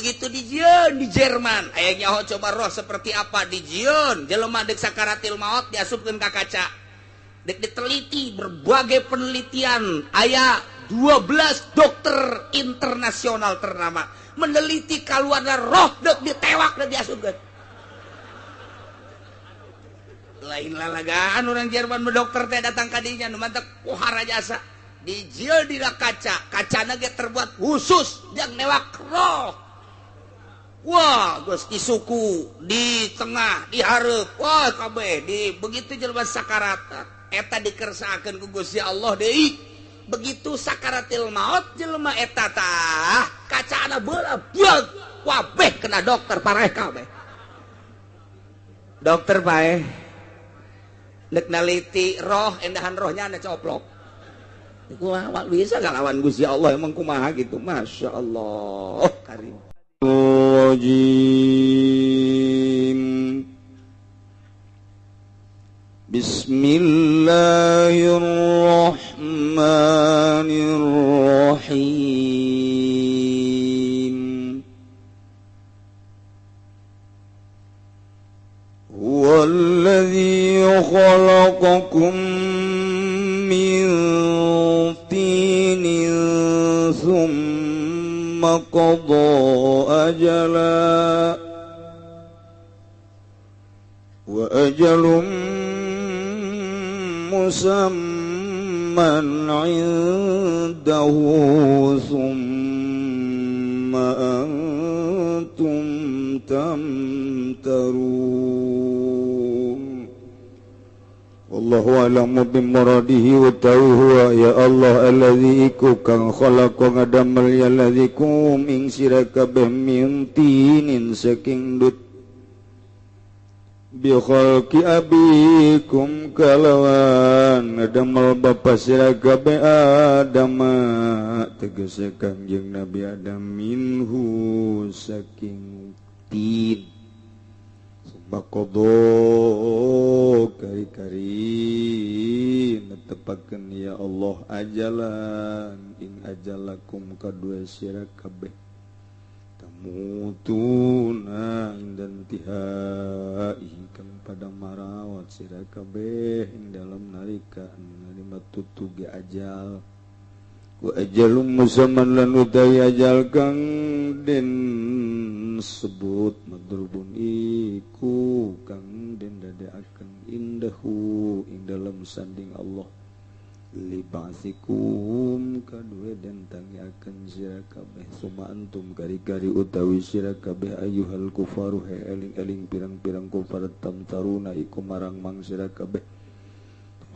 Begitu dijieun di Jerman, aya nyaho coba roh seperti apa dijieun, jelema deuk sakaratil maot diasupkeun ka kaca. Dek diteliti berbagai penelitian, aya 12 dokter internasional ternama meneliti kaluarna roh dek ditewak dek diasupkeun. Lain lalagaan orang Jerman dokter teh datang ka dinya nu mantak pohara jasa. Dijieun dina kaca, kacana ge terbuat khusus yang newak roh. Wah, geus di suku, di tengah, di hareup, wah kabeh di begitu jelema sakarat eta dikersakeun ku Gusti Allah deui. Begitu sakaratil maut jelema eta tah kacana beula buag wabeh kena dokter pareh kabeh. Dokter paeh nek naliti roh endahan rohnya ane coplok. Kumaha bisa ngalawan Gusti Allah emang kumaha gitu. Masya Allah karim. Bismillahirrahmanirrahim. Huwallazi khalaqakum min tinin thumma qada ajala wa ajalun musamman 'indahu thumma antum tamtarun. Wallahu a'lamu bimuradihi wa huwa ya Allah allazi iku kang khalaqa ngadamel ya allazi kum ing sira kabeh min tinin saking dut bi khalqi abikum kalawan ngadamel bapa sira kabeh Adam tegese Kangjeng Nabi Adam minhu saking tin. Bakodo kari-kari netepakeun ya Allah ajalan ing ajalakum kadua sira kabeh tamutuna ing dantihai kang pada marawat sira kabeh ing dalam nalika nalima tutuge ajal wa ajalum musamman lan utawi ajal kang den sebut madrubun iku kang den dadekaken indahu ing dalam sanding Allah libasikum kadue den tangiaken sira kabeh suma antum kari-kari utawi sira kabeh ayyuhal kufaru he eling-eling pirang-pirang kufar tamtaruna iku marang mang sira kabeh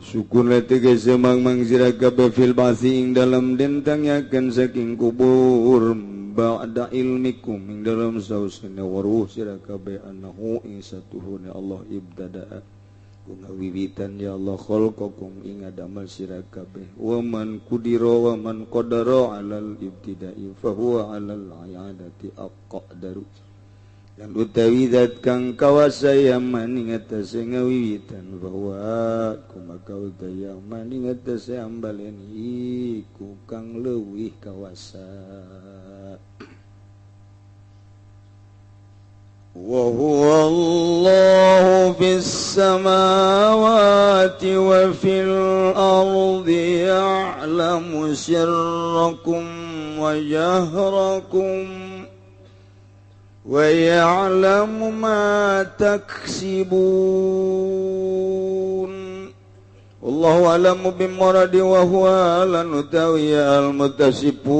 sukun tegese mang-mang sira kabeh fil basi ing dalam den tangiaken saking kubur ba'da ilmikum ing dalam sausene waruh sira kabeh annahu ing satuhune Allah ibtada'a wiwitan ya Allah khalqakum ing adamal sira kabeh wa man qudira wa man qadara 'alal ibtida'i fa huwa 'alal 'adati aqdaru lan utawi zat kang kawasa yaman ing atase ngawiwitan bahwa kumaka utawi yaman ing atase ambalen iku kang leuwih kawasa. Wa huwa Allahu fis samawati wa fil ardi ya'lamu sirrakum wa jahrakum wa ya'lamu ma taksibun. Wallahu a'lamu bimuradi wa huwa lan utawi al-muttasifu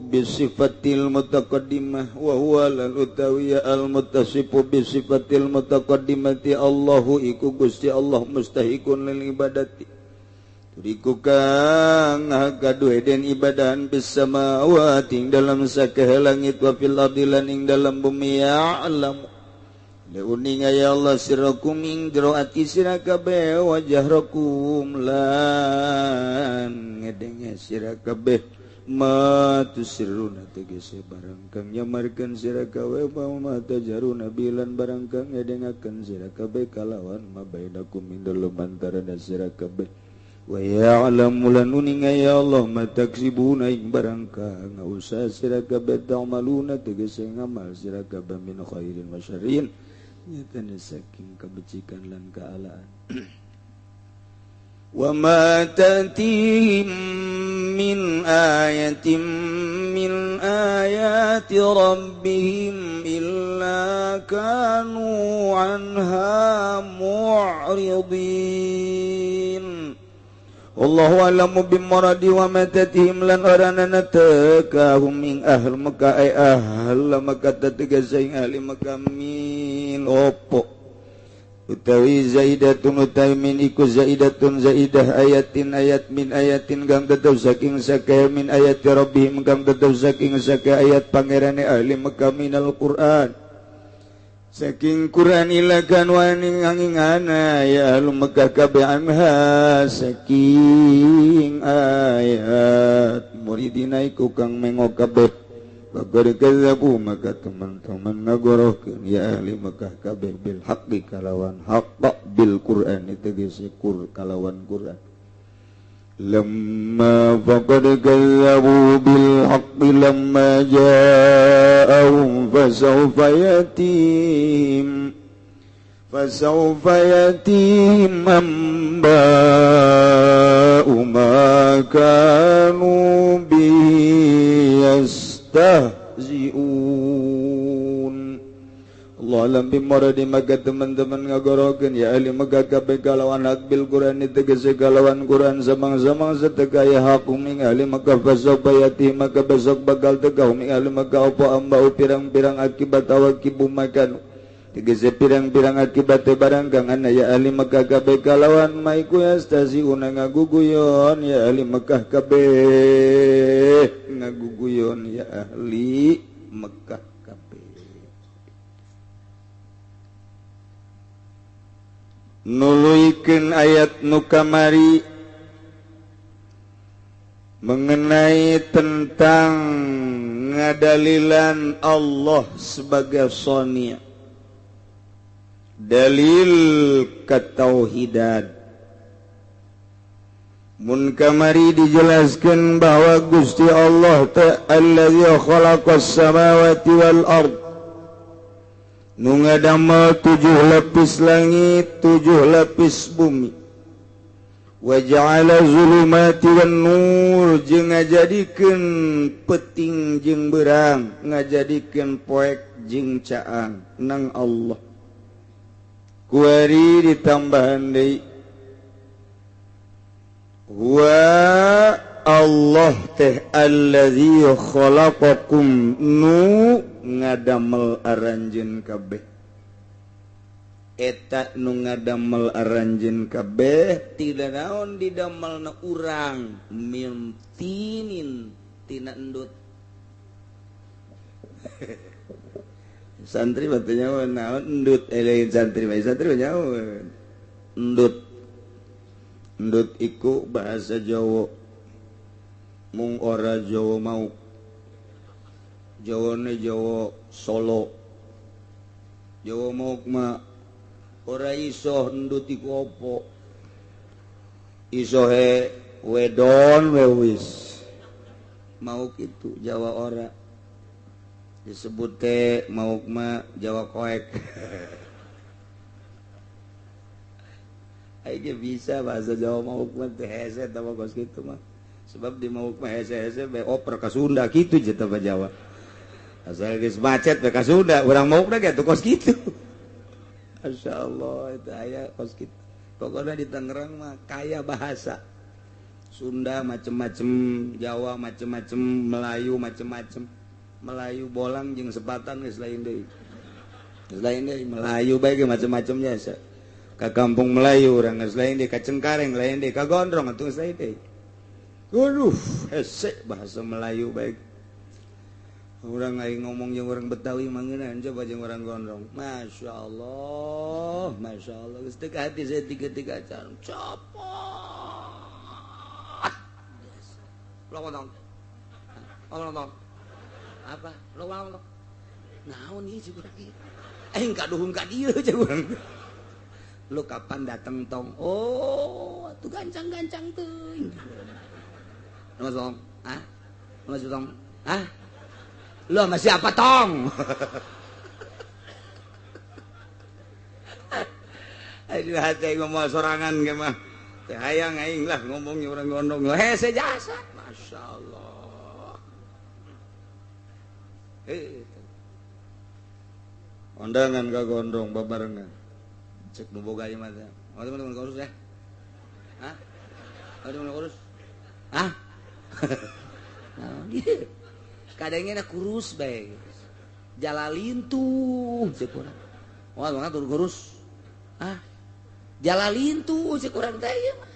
bisifatil mutaqaddimah wa huwa lan utawi al-muttasifu bisifatil mutaqaddimati Allahu iku Gusti Allah mustahiqun lil ibadati turiku kang gaduh den ibadahan bis samawati ing dalam sakeh langit wa fil ardi lan ing dalam bumi ya'lamu uninga ya Allah sirakum ing jero ati sira kabeh wa jahrakum lan ngedenge sira kabeh ma tusirruna tegese barang kang nyamarkeun sira kabeh wa ma tajaruna bilan barang kang ngedengakeun sira kabeh kalawan ma bainakum ing dalem antarana sira kabeh Wa ya'lamu lan uninga ya Allah ma taksibuna ing barang kang usaha sira kabeh ta'maluna tegese ngamal sira kabeh min khairin wa syarrin nyatane saking kebecikan lan kealaan. Wa ma ta'tihim min ayatin min ayati rabbihim illa kanu anha mu'ridin. Allahu a'lamu bimuradi wa ma ta'tihim lan oranana tekahum ing ahl Mekah ay ahl Mekah tetegese ing ahli Mekah min opo utawi zaidatun utawi min iku zaidatun zaidah ayatin ayat min ayatin kang tetep saking sakae min ayati rabbihim kang tetep saking sakae ayat pangerane ahli Mekah minal Quran saking Quran ilakan waning angingana ya ahli Mekah kabeh anha saking ayat muridina iku kang mengo kabeh Faqad kadzabu maka teman-teman ngagorohkeun ya ahli Mekah kabeh bil haqqi kalawan haqq bil Qur'an tegese kur kalawan Qur'an. Lamma faqad kadzabu bil haqqi lamma ja'ahum fasawfa yatihim amba'u ma kanu bihi yastahzi'un. Allah alam bimuradi maka teman-teman ngagorokeun ya ahli Mekah kabeh kalawan hak bil Qur'an tegese kalawan Qur'an samang-samang sateka ya hak ing ahli Mekah fasawfa yati maka besok bakal teka ing ahli Mekah apa ambau pirang-pirang akibat awakibu makan tegese pirang-pirang akibat barang kang ana ya ahli Mekah kabeh kalawan maiku yastahzi'un ngaguguyon ya ahli Mekah kabeh ngaguguyon ya ahli Mekah kabeh. Nuluikeun ayat nu kamari mengenai tentang ngadalilan Allah sebagai shoni', dalil ketauhidan. Mun kamari dijelaskan bahwa Gusti Allah ta'ala allazi khalaqas samawati wal ard, nu ngadamel 7 lapis langit, 7 lapis bumi. Wa ja'ala zulumati wan nur, jeung ngajadikeun peuting jeung beurang, ngajadikeun poek jeung caang nang Allah. Kuari ditambahan deui wa Allah teh allazi khalaqakum nu ngadamel aranjeun kabeh. Eta nu ngadamel aranjeun kabeh tidak naon didamelna urang min tinin tina endut. Santri batu nyawa naon endut, lain santri mah santri nyawa endut. Endut iku bahasa Jawa mung ora Jawa mau Jawane Jawa Solo. Jawa mau mah ora iso endut iku apa, iso he wedon we wis mau kitu Jawa ora disebut teh mau mah Jawa koek. Aing bisa bahasa Jawa mau mah teh hese tah kos kitu mah. Sebab di mau mah hese-hese be oper ka Sunda kitu je tah Jawa. Asal geus macet be ka Sunda, urang mau mah kitu kos kitu. Masyaallah eta aya kos kitu. Pokokna di Tangerang mah kaya bahasa. Sunda macem-macem, Jawa macem-macem, Melayu macem-macem. Melayu bolang jeung sepatan geus lain deui. Geus lain deui Melayu bae ge macem-macemnya asa. Ka kampung Melayu urang geus lain deui, ka Cengkareng lain deui, ka Gondrong atuh geus lain deui. Waduh, hese bahasa Melayu bae. Urang aing ngomong jeung urang Betawi mangeunan coba jeung urang Gondrong. Masyaallah, masyaallah geus teu hati saya tiga-tiga acan. Copot. Lo ngomong. Ngomong. Apa? Lo ngomong. Naon ieu jeung urang ieu? Aing kaduhung ka dieu jeung urang. Lu kapan datang tong? Oh, tuh gancang-gancang teuing. Nama tong? Hah? Nama tong? Hah? Lu sama siapa tong? Aduh hati ngomong sorangan ge mah. Teh hayang aing lah ngomongnya orang gondong. Hese jasa. Masya Allah. Ondangan ka gondrong babarengan. Cek nu boga ieu mah teh. Oh, teman-teman kurus ya? Hah? Oh, teman kurus? Hah? Nah, gitu. Kadangnya kurus bae. Jalalin tuh cek urang. Oh, mangga tur kurus. Hah? Jalalin tuh cek urang teh ieu mah.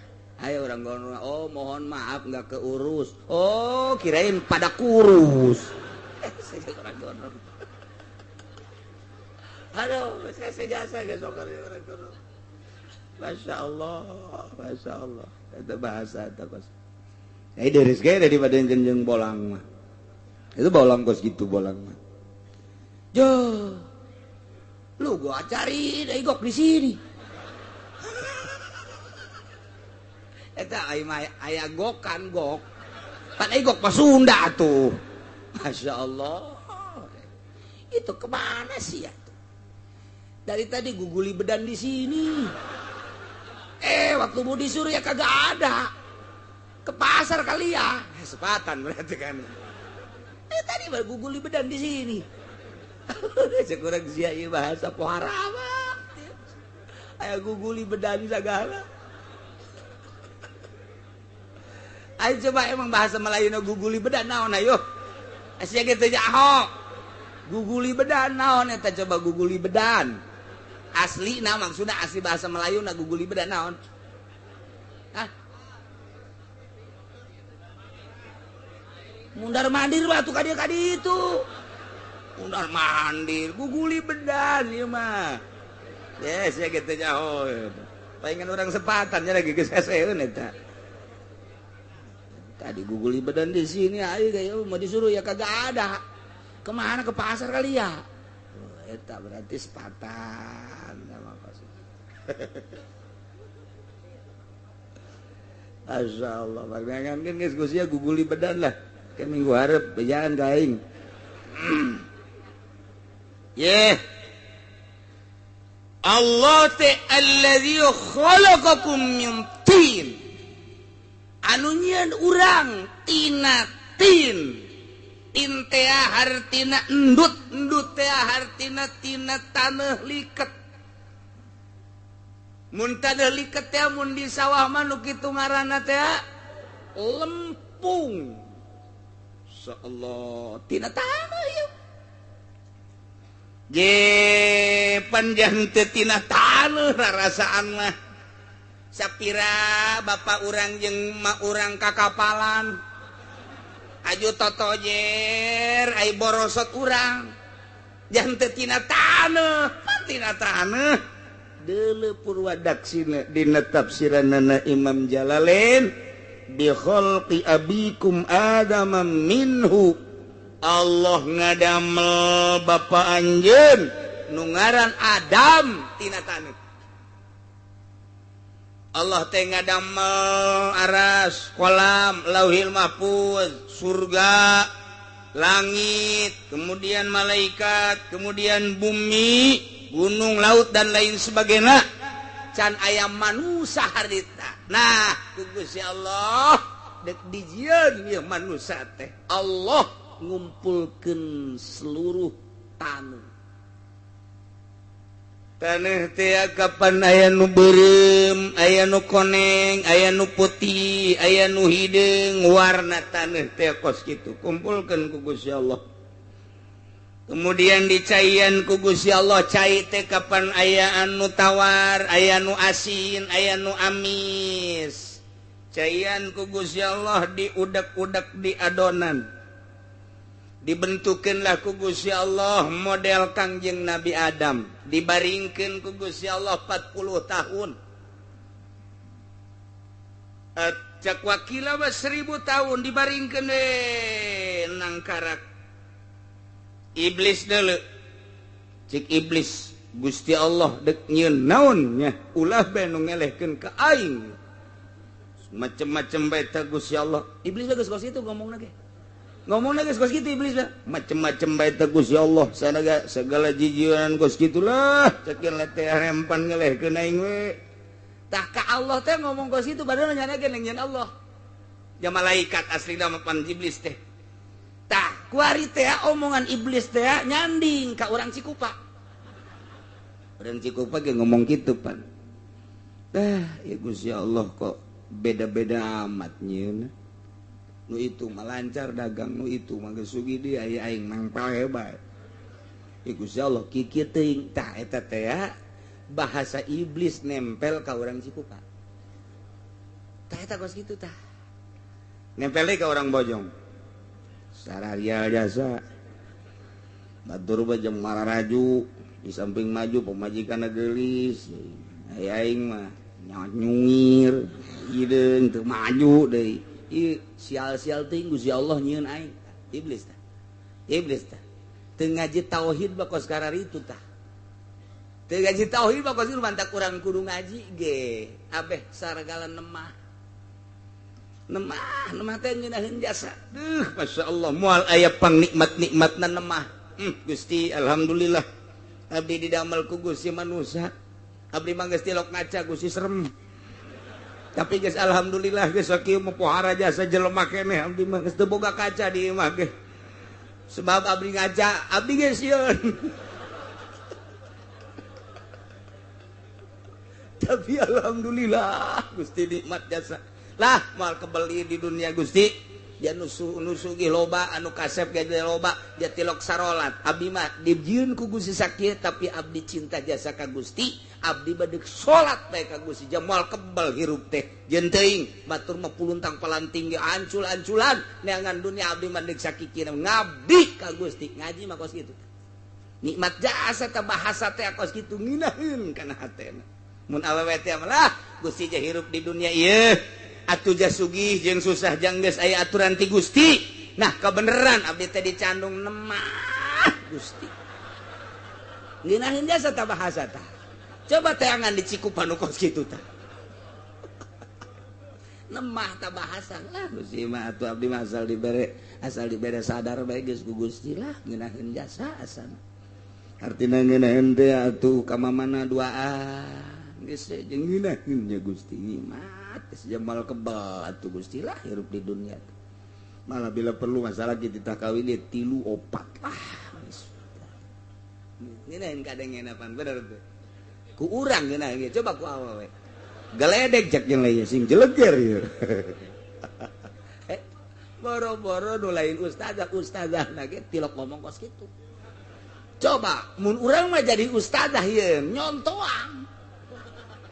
Ayo orang gondrong, oh mohon maaf nggak keurus. Oh, kirain pada kurus. Saya orang gondrong. Aduh, saya jasa geus orang gondrong. Masya Allah, Masya Allah. Itu bahasa itu kos. Ini dari sekali daripada jenjeng bolang mah. Itu bolang kos gitu bolang mah. Jo, lu gua cari dari gok di sini. Eta aya gokan gok. Pan gok mah Sunda tuh. Masya Allah. Itu kemana sih ya? Dari tadi guguli bedan di sini. Waktu mau disuruh ya kagak ada. Ke pasar kali ya. Sepatan berarti kan. Tadi baru guguli bedan di sini. Sekurang sia ieu bahasa pohara mah. Aya guguli bedan segala. Ayo coba emang bahasa Melayu no guguli bedan naon ayo. Asia gitu jaho. Guguli bedan naon eta coba guguli bedan. Asli nah maksudnya asli bahasa Melayu na guguli bedan naon. Hah? Mundar mandir batu kadi-kadi itu. Mundar mandir guguli bedan ieu mah. Yes ya gitu jaho. Palingan orang sepatan nya lagi geus heseun eta. Tadi guguli badan di sini, ayo kayak mau disuruh ya kagak ada. Kemana ke pasar kali ya? Oh, eta berarti sepatan sama pasar. Masya Allah, pangan kan geus geus guguli badan lah. Ke minggu hareup bejaan ka aing. Ye. Allah teh allazi khalaqakum min tin. Anu nyieun urang tina tin. Tin teh hartina endut, endut teh hartina tina taneuh liket. Mun taneuh liket teh mun di sawah mah nu kitu ngaranna teh lempung. Insyaallah tina taneuh ieu. Je panjang teh tina taneuh rarasaan mah. Sapira bapak urang jeung mak urang kakapalan aju totojer ai borosot urang jangan teu tina taneuh tina taneuh deuleu purwadaksina dina tafsiranana Imam Jalalain bi khalqi abikum adama minhu. Allah ngadamel bapa anjeun nu ngaran Adam tina taneuh. Allah teh ngadamel aras, kolam, lauhil mahfuz, surga, langit, kemudian malaikat, kemudian bumi, gunung, laut dan lain sebagainya. Can aya manusa harita. Nah, ku Gusti Allah dek dijieun ieu manusa teh. Allah ngumpulkeun seluruh taneuh. Taneuh teh kapan aya nu beureum, aya nu koneng, aya nu putih, aya nu hideung, warna taneuh teh kos kitu. Kumpulkeun ku Gusti Allah. Kemudian dicaian ku Gusti Allah, cai teh kapan aya anu tawar, aya nu asin, aya nu amis. Caian ku Gusti Allah diudak-udak di adonan. Dibentukeunlah ku Gusti Allah model Kangjeng Nabi Adam. Dibaringkeun ku Gusti Allah 40 tahun. Cak wakila mah 1000 tahun dibaringkeun we nangkarak. Iblis deuleu. Cik iblis, Gusti Allah dek nyieun naon nya ulah bae nu ngelehkeun ka aing macem-macem bae teh Gusti Allah. Iblis geus kos kitu ngomongna ge. Ngomongna geus kos kitu iblis mah. Macem-macem bae teh Gusti Allah sanaga segala jijieunan kos kitu lah cekin teh rempan ngelehkeun aing we. Tah ka Allah teh ngomong kos kitu padahal nyana ge nyieun Allah. Ja malaikat aslina mah pan iblis teh. Tah kuari teh omongan iblis teh nyanding ka urang Cikupa. Urang Cikupa ge ngomong kitu pan. Tah ya Gusti Allah kok beda-beda amat nyieun. Nu itu mah lancar dagang, nu itu mah geus sugih deui aya aing mangpal hebat. Ya Gusti Allah kikieu teuing. Tah eta teh bahasa iblis nempel ka urang Cikupa. Tah eta kos kitu tah. Nempel deui ka urang Bojong. Sararia jasa batur jeung mararaju di samping maju pemajikan geulis aing mah nyungir hideung teu maju deui ieu sial-sial teuing Gusti Allah nyieun aing. Iblis tah, iblis tah teu ngaji tauhid bakos kararitu tah, teu ngaji tauhid bakos kitu mantak urang kudu ngaji ge abeh saragala nemah nemah nemah teh ngeunaheun jasa. Duh masyaallah moal aya pangnikmat-nikmatna nemah. Gusti alhamdulillah abdi didamel ku Gusti manusa. Abdi mah geus tilok ngaca Gusti serem. Tapi geus alhamdulillah geus sakieu mah pohara jasa jelema keneh abdi mah geus teu boga kaca di imah ge. Sebab abdi ngaca abdi geus sieun. Tapi alhamdulillah Gusti nikmat jasa. Lah moal kebeli di dunia Gusti dia nusu-nusu loba anu kasep ge loba dia tilok sarolat abdi mah dijieun ku Gusti sakieu tapi abdi cinta jasa ka Gusti abdi bade salat bae ka Gusti moal kebel hirup teh jeung teuing batur mah puluntang palanting ge ancul-anculan neangan dunia abdi mah deuk sakikina ngabdi ka Gusti. Ngaji mah kos kitu nikmat jasa teh bahasa teh kos kitu ngeunaheun kana hatena mun awewe teh lah Gusti je hirup di dunia ieu atuh jasugih jeung susah jang geus aya aturan ti Gusti. Nah kebeneran abdi teh dicandung nemah Gusti. Ngeunaheun jasa tah bahasa tah. Coba teangan di Cikupa nu kos kitu tah. Nemah tah bahasa lah Gusti mah atuh abdi mah asal dibere sadar bae geus ku Gusti lah ngeunaheun jasa asana. Artina ngeunaheun teh atuh ka mamana duaan geus jeung ngeunaheun nya Gusti mah. Jamal kebal atuh Gusti lah hirup di dunia. Malah bila perlu masalah kita kawin dia 3 4 lah. Ngeunaheun kadang pan bener tuh. Ku urang ngeunaheun coba ku awewe. Galedek cek jeung lain sing jeleger ieu. Boro-boro nu lain ustazah ustazah na ge tilok ngomong kos kitu. Coba mun urang mah jadi ustazah ieu nyontoan.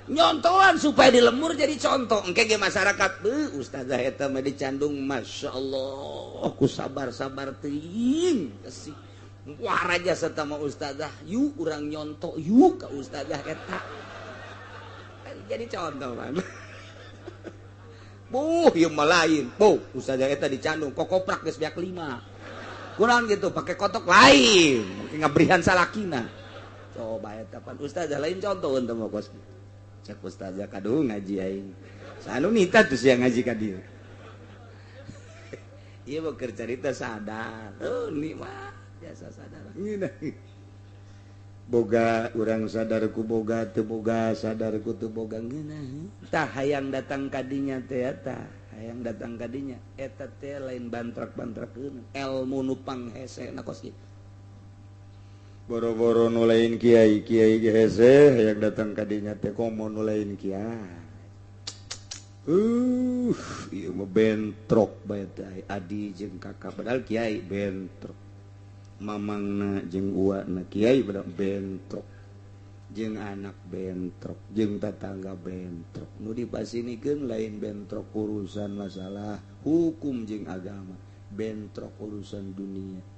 Nyontoan supaya di lemur jadi contoh engke ge masyarakat beuh ustazah eta mah dicandung masyaallah ku sabar-sabar teuing sih wah raja serta mah ustazah yuk urang nyontok yuk ka ustazah eta jadi contoh man. Buh ieu mah lain buh ustazah eta dicandung kokoprak geus beak 5 kurang gitu pakai kotok lain make ngabrihan salakina coba eta pan ustazah lain contoh teu mah kos. Cek ustazah kadu ngaji aing. Sanu nita tuh sia ngaji ka dieu. Ieu mah keur carita sadar. Oh nikmat jasa sadar. Ngeunah. Boga urang sadar ku boga teu boga sadar ku teu boga ngeunah. Tah hayang datang ka dinya teh eta, hayang datang ka dinya eta teh lain bantrak-bantrakeun elmu nu panghesena kos kitu. Boro-boro nu lain kiai, kiai ge hese hayang datang ka dinya teh komo nu lain kiai. Ieu mah bentrok bae teh adi jeung kakak padahal kiai bentrok. Mamangna jeung uana kiai padahal bentrok. Jeung anak bentrok, jeung tetangga bentrok. Nu dipasinikeun lain bentrok urusan masalah hukum jeung agama, bentrok urusan dunia.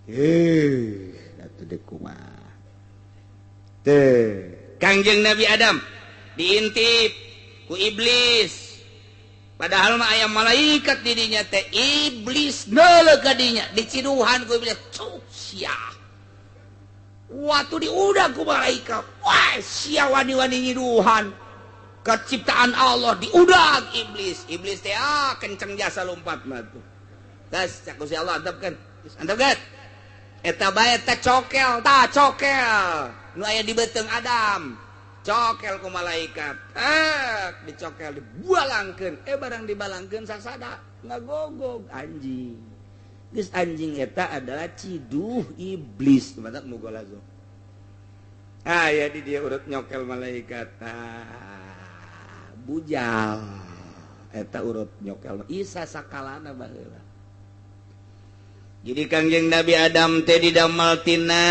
Atuh dek kumaha. Teh, Kangjeng Nabi Adam diintip ku iblis. Padahal mah aya malaikat di dinya teh iblis neuleuh ka dinya, diciduhan ku iblis. Cuk sia. Waktu diudag ku malaikat, wah sia wani-wani nyiduhan keciptaan Allah diudag iblis. Iblis teh kenceng jasa lompat mah tuh. Gas cak Gusti Allah antepkeun. Antepkeun. Eta bae teh cokel, tah cokel. Nu aya di beuteung Adam. Cokel ku malaikat. Dicokel dibalangkeun. Barang dibalangkeun sasada ngagogog anjing. Geus anjing eta adalah ciduh iblis. Mantap mugolazo. Ah ya di dia urut nyokel malaikat. Ah, bujal. Eta urut nyokel. Isa sakalana baheula. Jadi Kangjeng Nabi Adam teh didamel tina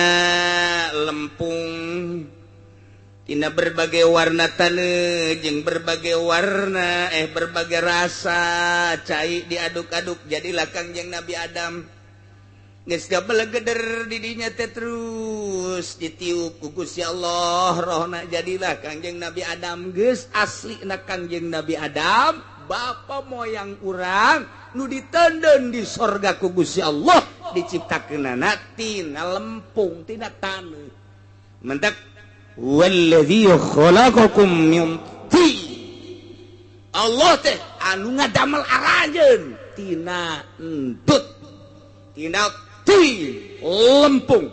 lempung, tina berbagai warna taneuh jeung berbagai warna berbagai rasa cai diaduk-aduk jadilah Kangjeng Nabi Adam. Geus gabelegeder di dinya teh terus ditiup ku Gusti Allah rohna jadilah Kangjeng Nabi Adam. Geus aslina Kangjeng Nabi Adam bapa moyang urang nu ditenden di sorga ku Gusti Allah diciptakeunana tina lempung tina taneuh. Mentak walladzi khalaqakum min tin. Allah teh anu ngadamel aranjeun tina endut, tina tin lempung.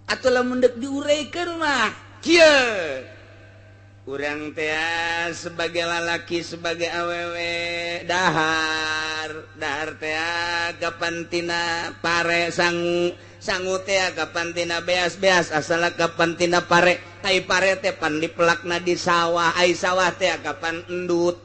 Atuh lamun deuk diureikeun mah kieu. Urang teh sebagai lalaki sebagai awewe dahar dahar teh kapan tina pare sangu sangu teh kapan tina beas-beas asal kapan tina pare ai pare teh pan dipelakna di sawah ai sawah teh kapan endut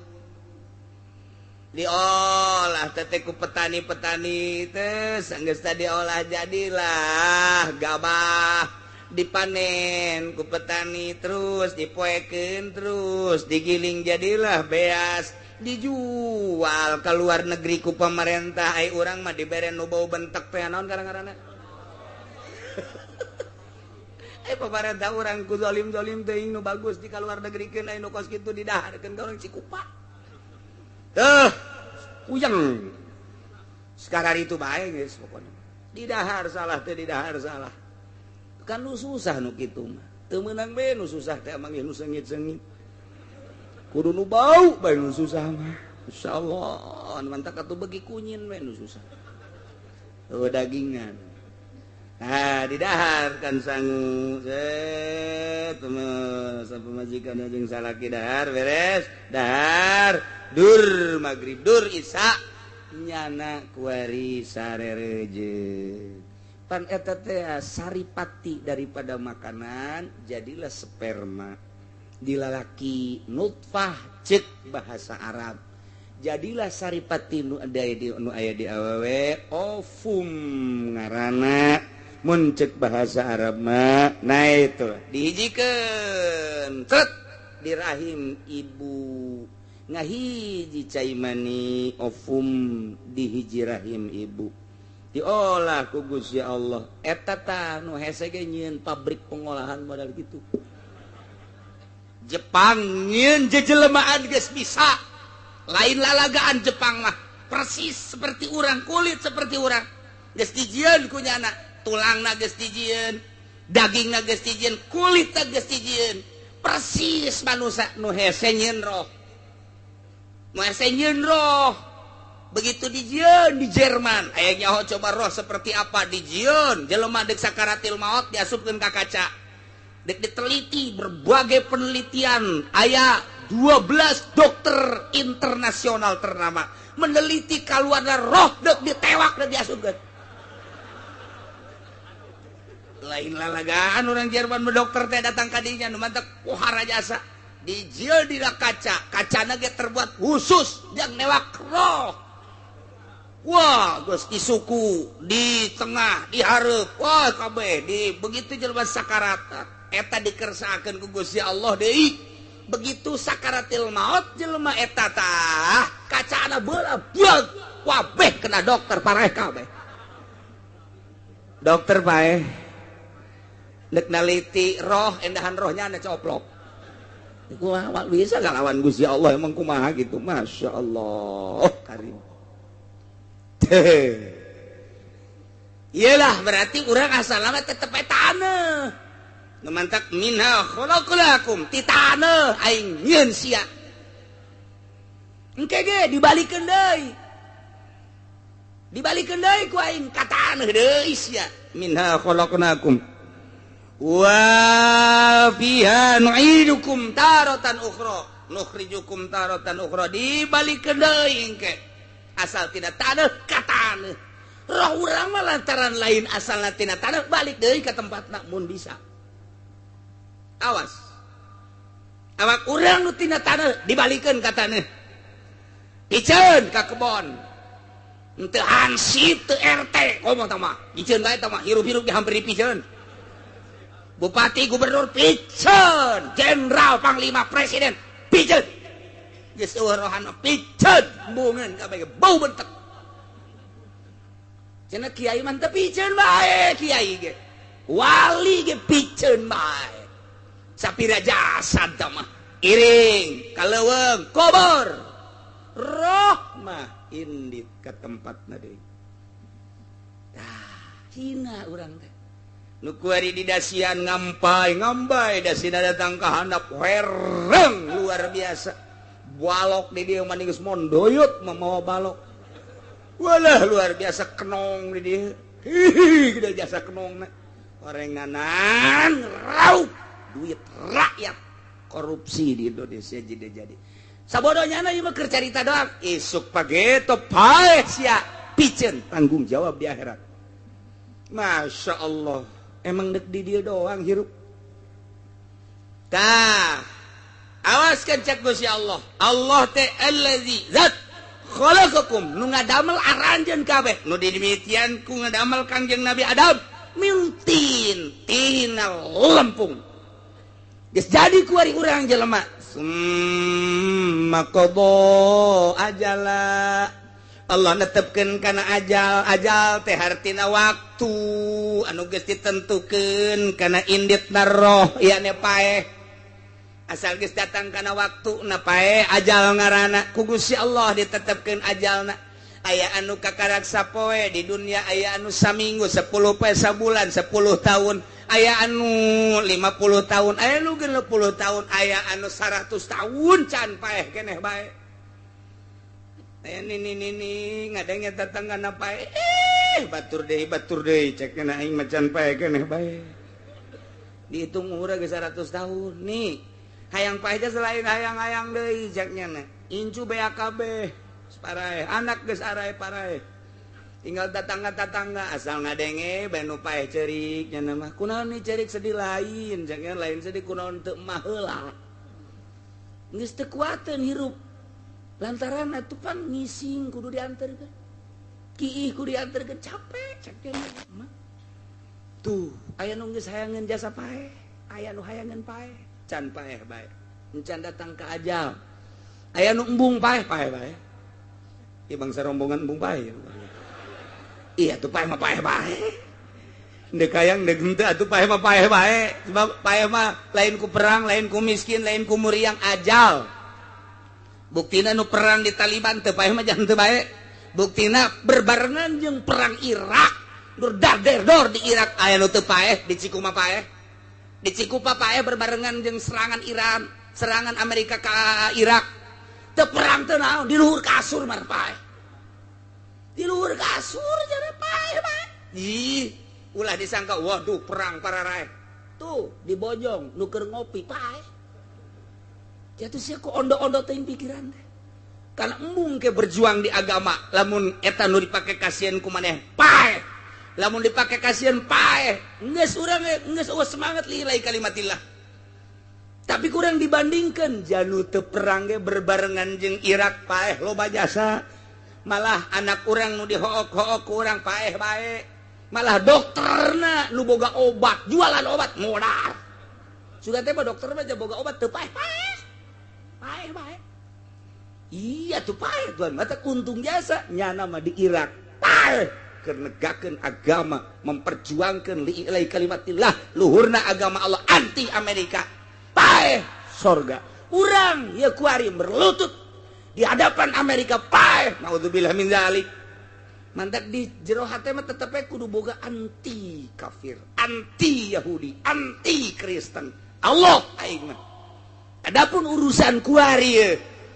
diolah teh ku petani-petani teh sanggeus tadi diolah jadilah gabah dipanen ku petani terus dipoekeun terus digiling jadilah beas dijual ke luar negeri ku pemerintah. Ai urang mah dibere nu bau bentek teh naon ngaranna. Ai pemerintah urang ku zalim-zalim teuing nu bagus di kaluar negerikeun ai nu kos kitu didaharkeun ka urang Cikupa. Teuh puyeng. Sekarang itu bae geus pokona. Didahar salah teh didahar salah. Kan nu susah nu kitu mah. Teu meunang bae nu susah teh emang nu sengit-sengit. Kudu nu bau bae nu susah mah. Insyaallah mantak atuh beuki kunyin bae nu susah. Eueuh dagingan. Nah, didahar kan sangu. Set pamajikan jeung salaki dahar beres, dahar dur magrib dur isya nyana kuari sarereje. Pan eta teh saripati daripada makanan jadilah sperma dilalaki nutfah cek bahasa Arab jadilah saripati nu aya di nu aya di awewe ovum ngaranna mun cek bahasa Arab mah. Nah itu dihijikeun cet di rahim ibu ngahiji cai mani ovum dihiji rahim ibu diolah ku Gusti Allah. Eta tah nu hese ge nyieun pabrik pengolahan modal kitu. Jepang nyieun jejelemaan geus bisa. Lain lalagaan Jepang mah persis seperti urang, kulit seperti urang. Geus dijieun ku nyana, tulangna geus dijieun, dagingna geus dijieun, kulitna geus dijieun. Persis manusia nu hese nyieun roh. Nu hese nyieun roh. Begitu dijieun di Jerman, aya nyaho coba roh seperti apa dijieun, jelema deuk sakaratil maot diasupkeun ka kaca. Deuk diteliti berbagai penelitian, aya 12 dokter internasional ternama meneliti kaluarna roh deuk ditewak deuk diasupkeun. Lain lalagaan urang Jerman mah dokter teh datang ka dinya nu mantak pohara jasa. Dijieun dina kaca, kacana ge terbuat khusus jang newak roh. Wah, geus di suku, di tengah, di hareup, wah kabeh di begitu jelema sakarat eta dikersakeun ku Gusti Allah deui. Begitu sakaratil maut jelema eta tah kacana beula buag wabeh kena dokter pareh kabeh. Dokter paeh nek naliti roh endahan rohnya ane coplok. Kumaha bisa ngalawan Gusti Allah emang kumaha gitu. Masya Allah karim. Iyalah berarti urang asal lama tetep taneuh. Nu mantak minha khalaqnakum ti taneuh aing nyieun sia. Engke ge dibalikeun deui. Dibalikeun deui ku aing ka taneuh deui sia. Minha khalaqnakum wa fiha nu'idukum taratan ukhra nukhrijukum taratan ukhra dibalikeun deui engke. Asal tina taneuh ka taneuh. Roh urang mah lantaran lain asalna tina taneuh balik deui ka tempatna mun bisa. Awas. Awak urang nu tina taneuh dibalikeun ka taneuh. Piceun ka kebon. Henteu hansip teu RT komo tah mah. Piceun bae tah mah hirup-hirup ge hampir dipiceun. Bupati, gubernur piceun, jenderal, panglima, presiden piceun. Geus eueuh rohana piceun, embungeun kabeh bau bentek. Cenah kiai mah teu piceun bae kiai ge. Wali ge piceun bae. Sapira jasad tah mah iring ka leuweung kubur. Roh mah indit ka tempatna deui. Tah, hina urang teh. Nu kuari di dasian ngampai ngambai dasina datang ka handap hereng luar biasa. Balok di dieu mah geus mondoyot mamawa balok. Walah luar biasa kenong di dieu. Hihi gede jasa kenongna. Orenganan raup duit rakyat korupsi di Indonesia jadi. Sabodonya na ieu mah keur carita doang. Isuk pageto paeh sia piceun tanggung jawab di akhirat. Masya Allah. Emang dek di dia doang hirup. Tah, awaskan cek Gusti Allah. Allah teh allazi zat khalaqakum nu ngadamel aranjeun kabeh. Nu didemitian ku ngadamel Kangjeng Nabi Adam min tin tina lempung. Geus jadi kuari urang jelema. Summa qada ajala. Allah netepkeun kana ajal, ajal teh hartina waktu anu geus ditentukeun kana inditna roh yakni paeh. Asal geus datang kana waktu na paeh ajal ngaranna ku Gusti Allah ditetepkeun ajalna. Aya anu kakarak sapoe di dunia, aya anu saminggu, 10 poe sabulan, 10 tahun, aya anu 50 tahun, aya anu 60 tahun, aya anu 100 tahun can paeh keneh bae. Aya nini ngadenge tetangga na paeh, batur deui cek na aing mah can paeh keneh bae. Dihitung umurna geus 100 tahun nih. Hayang paeh teh selain hayang-hayang deui cek nya na. Incu BAKB paraeh, anak geus arae paraeh. Tinggal tetangga-tetangga asal ngadenge bae nu paeh ceurik nya mah. Kunaon nih ceurik sedih lain, cek nya lain sedih kunaon teu mah heula. Geus teu kuateun hirup. Lantaran atuh pan ngising kudu dianterkeun. Kiih kudu dianterkeun capek cek nya mah. Tuh, aya nu geus hayangeun jasa paeh, aya nu hayangeun paeh, can paeh bae. Encan datang ka ajal. Aya nu embung paeh, paeh bae. Ieu bangsa rombongan embung paeh. Iya tuh paeh mah paeh bae. Ndek hayang ndek henteu atuh paeh mah paeh bae. Sebab paeh mah lain ku perang, lain ku miskin, lain ku muriang ajal. Buktina nu perang di Taliban teu paeh mah jangan teu bae. Buktina berbarengan jeung perang Irak. Nur dar-der-dor di Irak aya nu teu paeh, di Cikuma paeh. Di Cikupa paeh berbarengan jeung serangan Iran, serangan Amerika ka Irak. Teu perang teu naon, di luhur kasur mah paeh. Di luhur kasur jadi paeh bae. Ih, ulah disangka waduh perang pararaeh. Tuh dibojong nu keur ngopi paeh. Jatuh sia ku ondo-ondo teuing pikiran teh. Kana embung ke berjuang di agama, lamun eta nu dipake kasieun ku maneh paeh. Lamun dipake kasieun paeh, geus urang geus eueuh semangat lillahi kalimatillah. Tapi kurang dibandingkan janu teu perang ge berbarengan jeung Irak paeh loba jasa. Malah anak urang nu dihook-hook ku urang paeh bae. Malah dokterna nu boga obat, jualan obat modal. Sudah teh mah dokter mah boga obat teu paeh paeh. Paeh bae. Iya tuh paeh tuan, mata untung jasa nyana mah di Irak. Paeh keur negakeun agama, memperjuangkeun lillahi kalimatillah, luhurna agama Allah anti Amerika. Paeh sorga. Urang ya kuari berlutut di hadapan Amerika paeh. Naudzubillah min zalik. Mantak di jero hate mah tetep kudu boga anti kafir, anti Yahudi, anti Kristen. Allah aing mah. Adapun urusan kuari ye,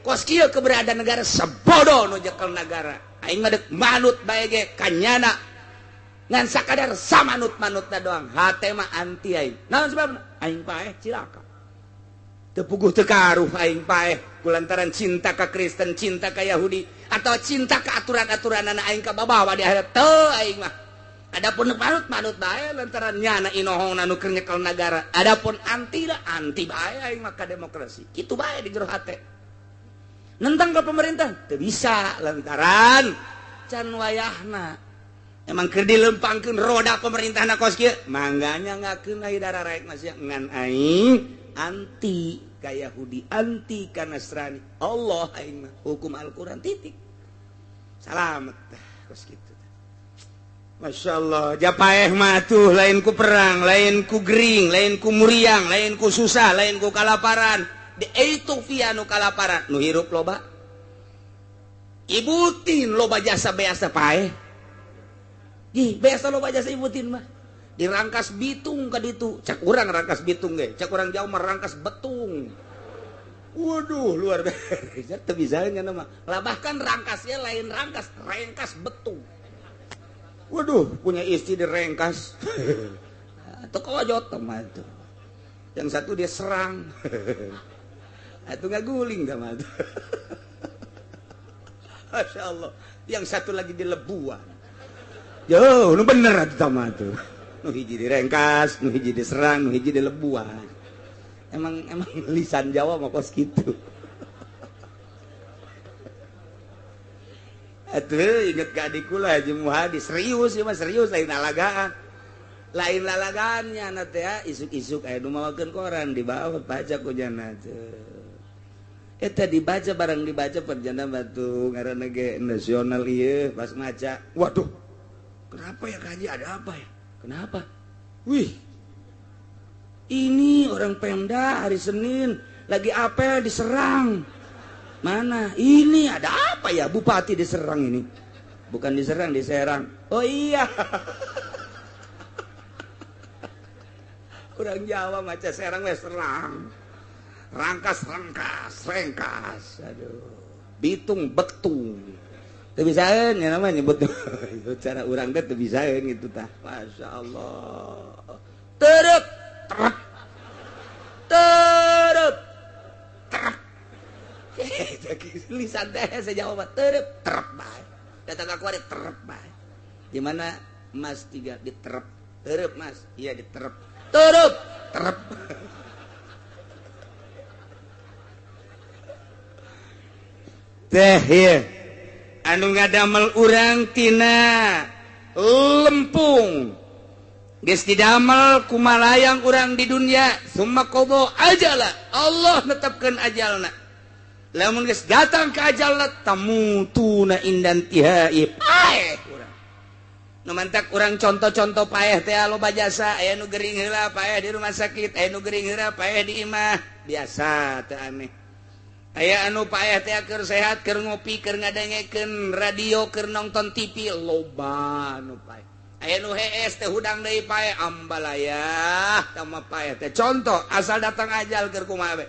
kos kieu keberadaan negara sabodo nu jekel negara. Aing mah deuk manut bae ge kanyana. Ngan sakadar samanut-manutna doang. Hate mah anti aing. Naon sebabna? Aing paeh cilaka. Teu puguh teu karuh aing paeh kulantaran cinta ka Kristen, cinta ka Yahudi atau cinta ka aturan-aturanana aing ka babawa di akhirat teu aing mah. Adapun manut-manut bae lantaran nyana inohongna nu keur nyekel nagara. Adapun anti lah anti bae aing mah ka demokrasi. Kitu bae di jero hate. Nentang ka pemerintah teu bisa lantaran can wayahna. Emang keur dilempangkeun roda pemerintahna kos kieu, mangganya ngakeun ai dararaek masih ngan aing anti ka Yahudi, anti ka Nasrani. Allah aing mah hukum Al-Qur'an titik. Salamet tah kos kitu. Masya Allah, japaeh mah tuh lain ku perang, lain ku gering, lain ku muriang, lain ku susah, lain ku kalaparan. Di Ethiopia nu kalaparan, nu hirup loba. Ibutin loba jasa beasa paeh. Ih, biasa loba jasa ibutin mah. Dirangkas bitung ka ditu. Cak urang rangkas bitung ge, cak urang jauh mah rangkas betung. Waduh, luar biasa. Teu bisa nya mah. Lah bahkan rangkasnya lain rangkas, rengkas betung. Waduh, punya istri direngkas. Atau kojot mah itu. Yang satu dia serang. Atau ngaguling sama itu. Masya Allah. Yang satu lagi dilebuan. Yo, nu bener atuh sama tuh. Nu hiji direngkas, nu hiji diserang, nu hiji dilebuan. Emang emang lisan Jawa mah kos kitu. Atuh inget ka adik kula Haji Muhadi serius ieu mah serius lain lalagaan. Lain lalagaannya na teh isuk-isuk aya nu mawakeun koran dibawa baca ku jana teh. Eta dibaca barang dibaca perjana batu ngaranna ge nasional ieu pas maca. Waduh. Kenapa ya Kaji, ada apa ya? Kenapa? Wih. Ini orang Pemda hari Senin lagi apel diserang. Mana? Ini ada apa ya? Bupati diserang ini. Bukan diserang, diserang. Oh iya. Orang Jawa maca serang wes serang. Rangkas, rangkas, rengkas. Aduh. Bitung, betung. Teu bisaeun nya nama nyebut cara urang teh teu bisaeun kitu tah. Masya Allah. Terep, terep. Terep. Terep. Lisan teh saya jawab terep, terep bae. Datang ka kuari terep bae. Di mana Mas tiga diterep. Terep Mas. Iya diterep. Terep, terep. Teh ieu anu ngadamel urang tina lempung geus didamel kumalayang urang di dunia summa qada ajala Allah netepkeun ajalna lamun geus datang ka ajalna tamutuna indan tihai paeh urang nu mantak urang contoh-contoh paeh teh loba jasa aya nu gering heula paeh di rumah sakit aya nu gering heula paeh di imah biasa teu aneh. Aya anu paeh teh keur sehat keur ngopi keur ngadengekeun radio keur nonton TV loba anu paeh. Aya nu hees teh hudang deui paeh ambalayah tama paeh teh. Contoh asal datang ajal keur kumaha we.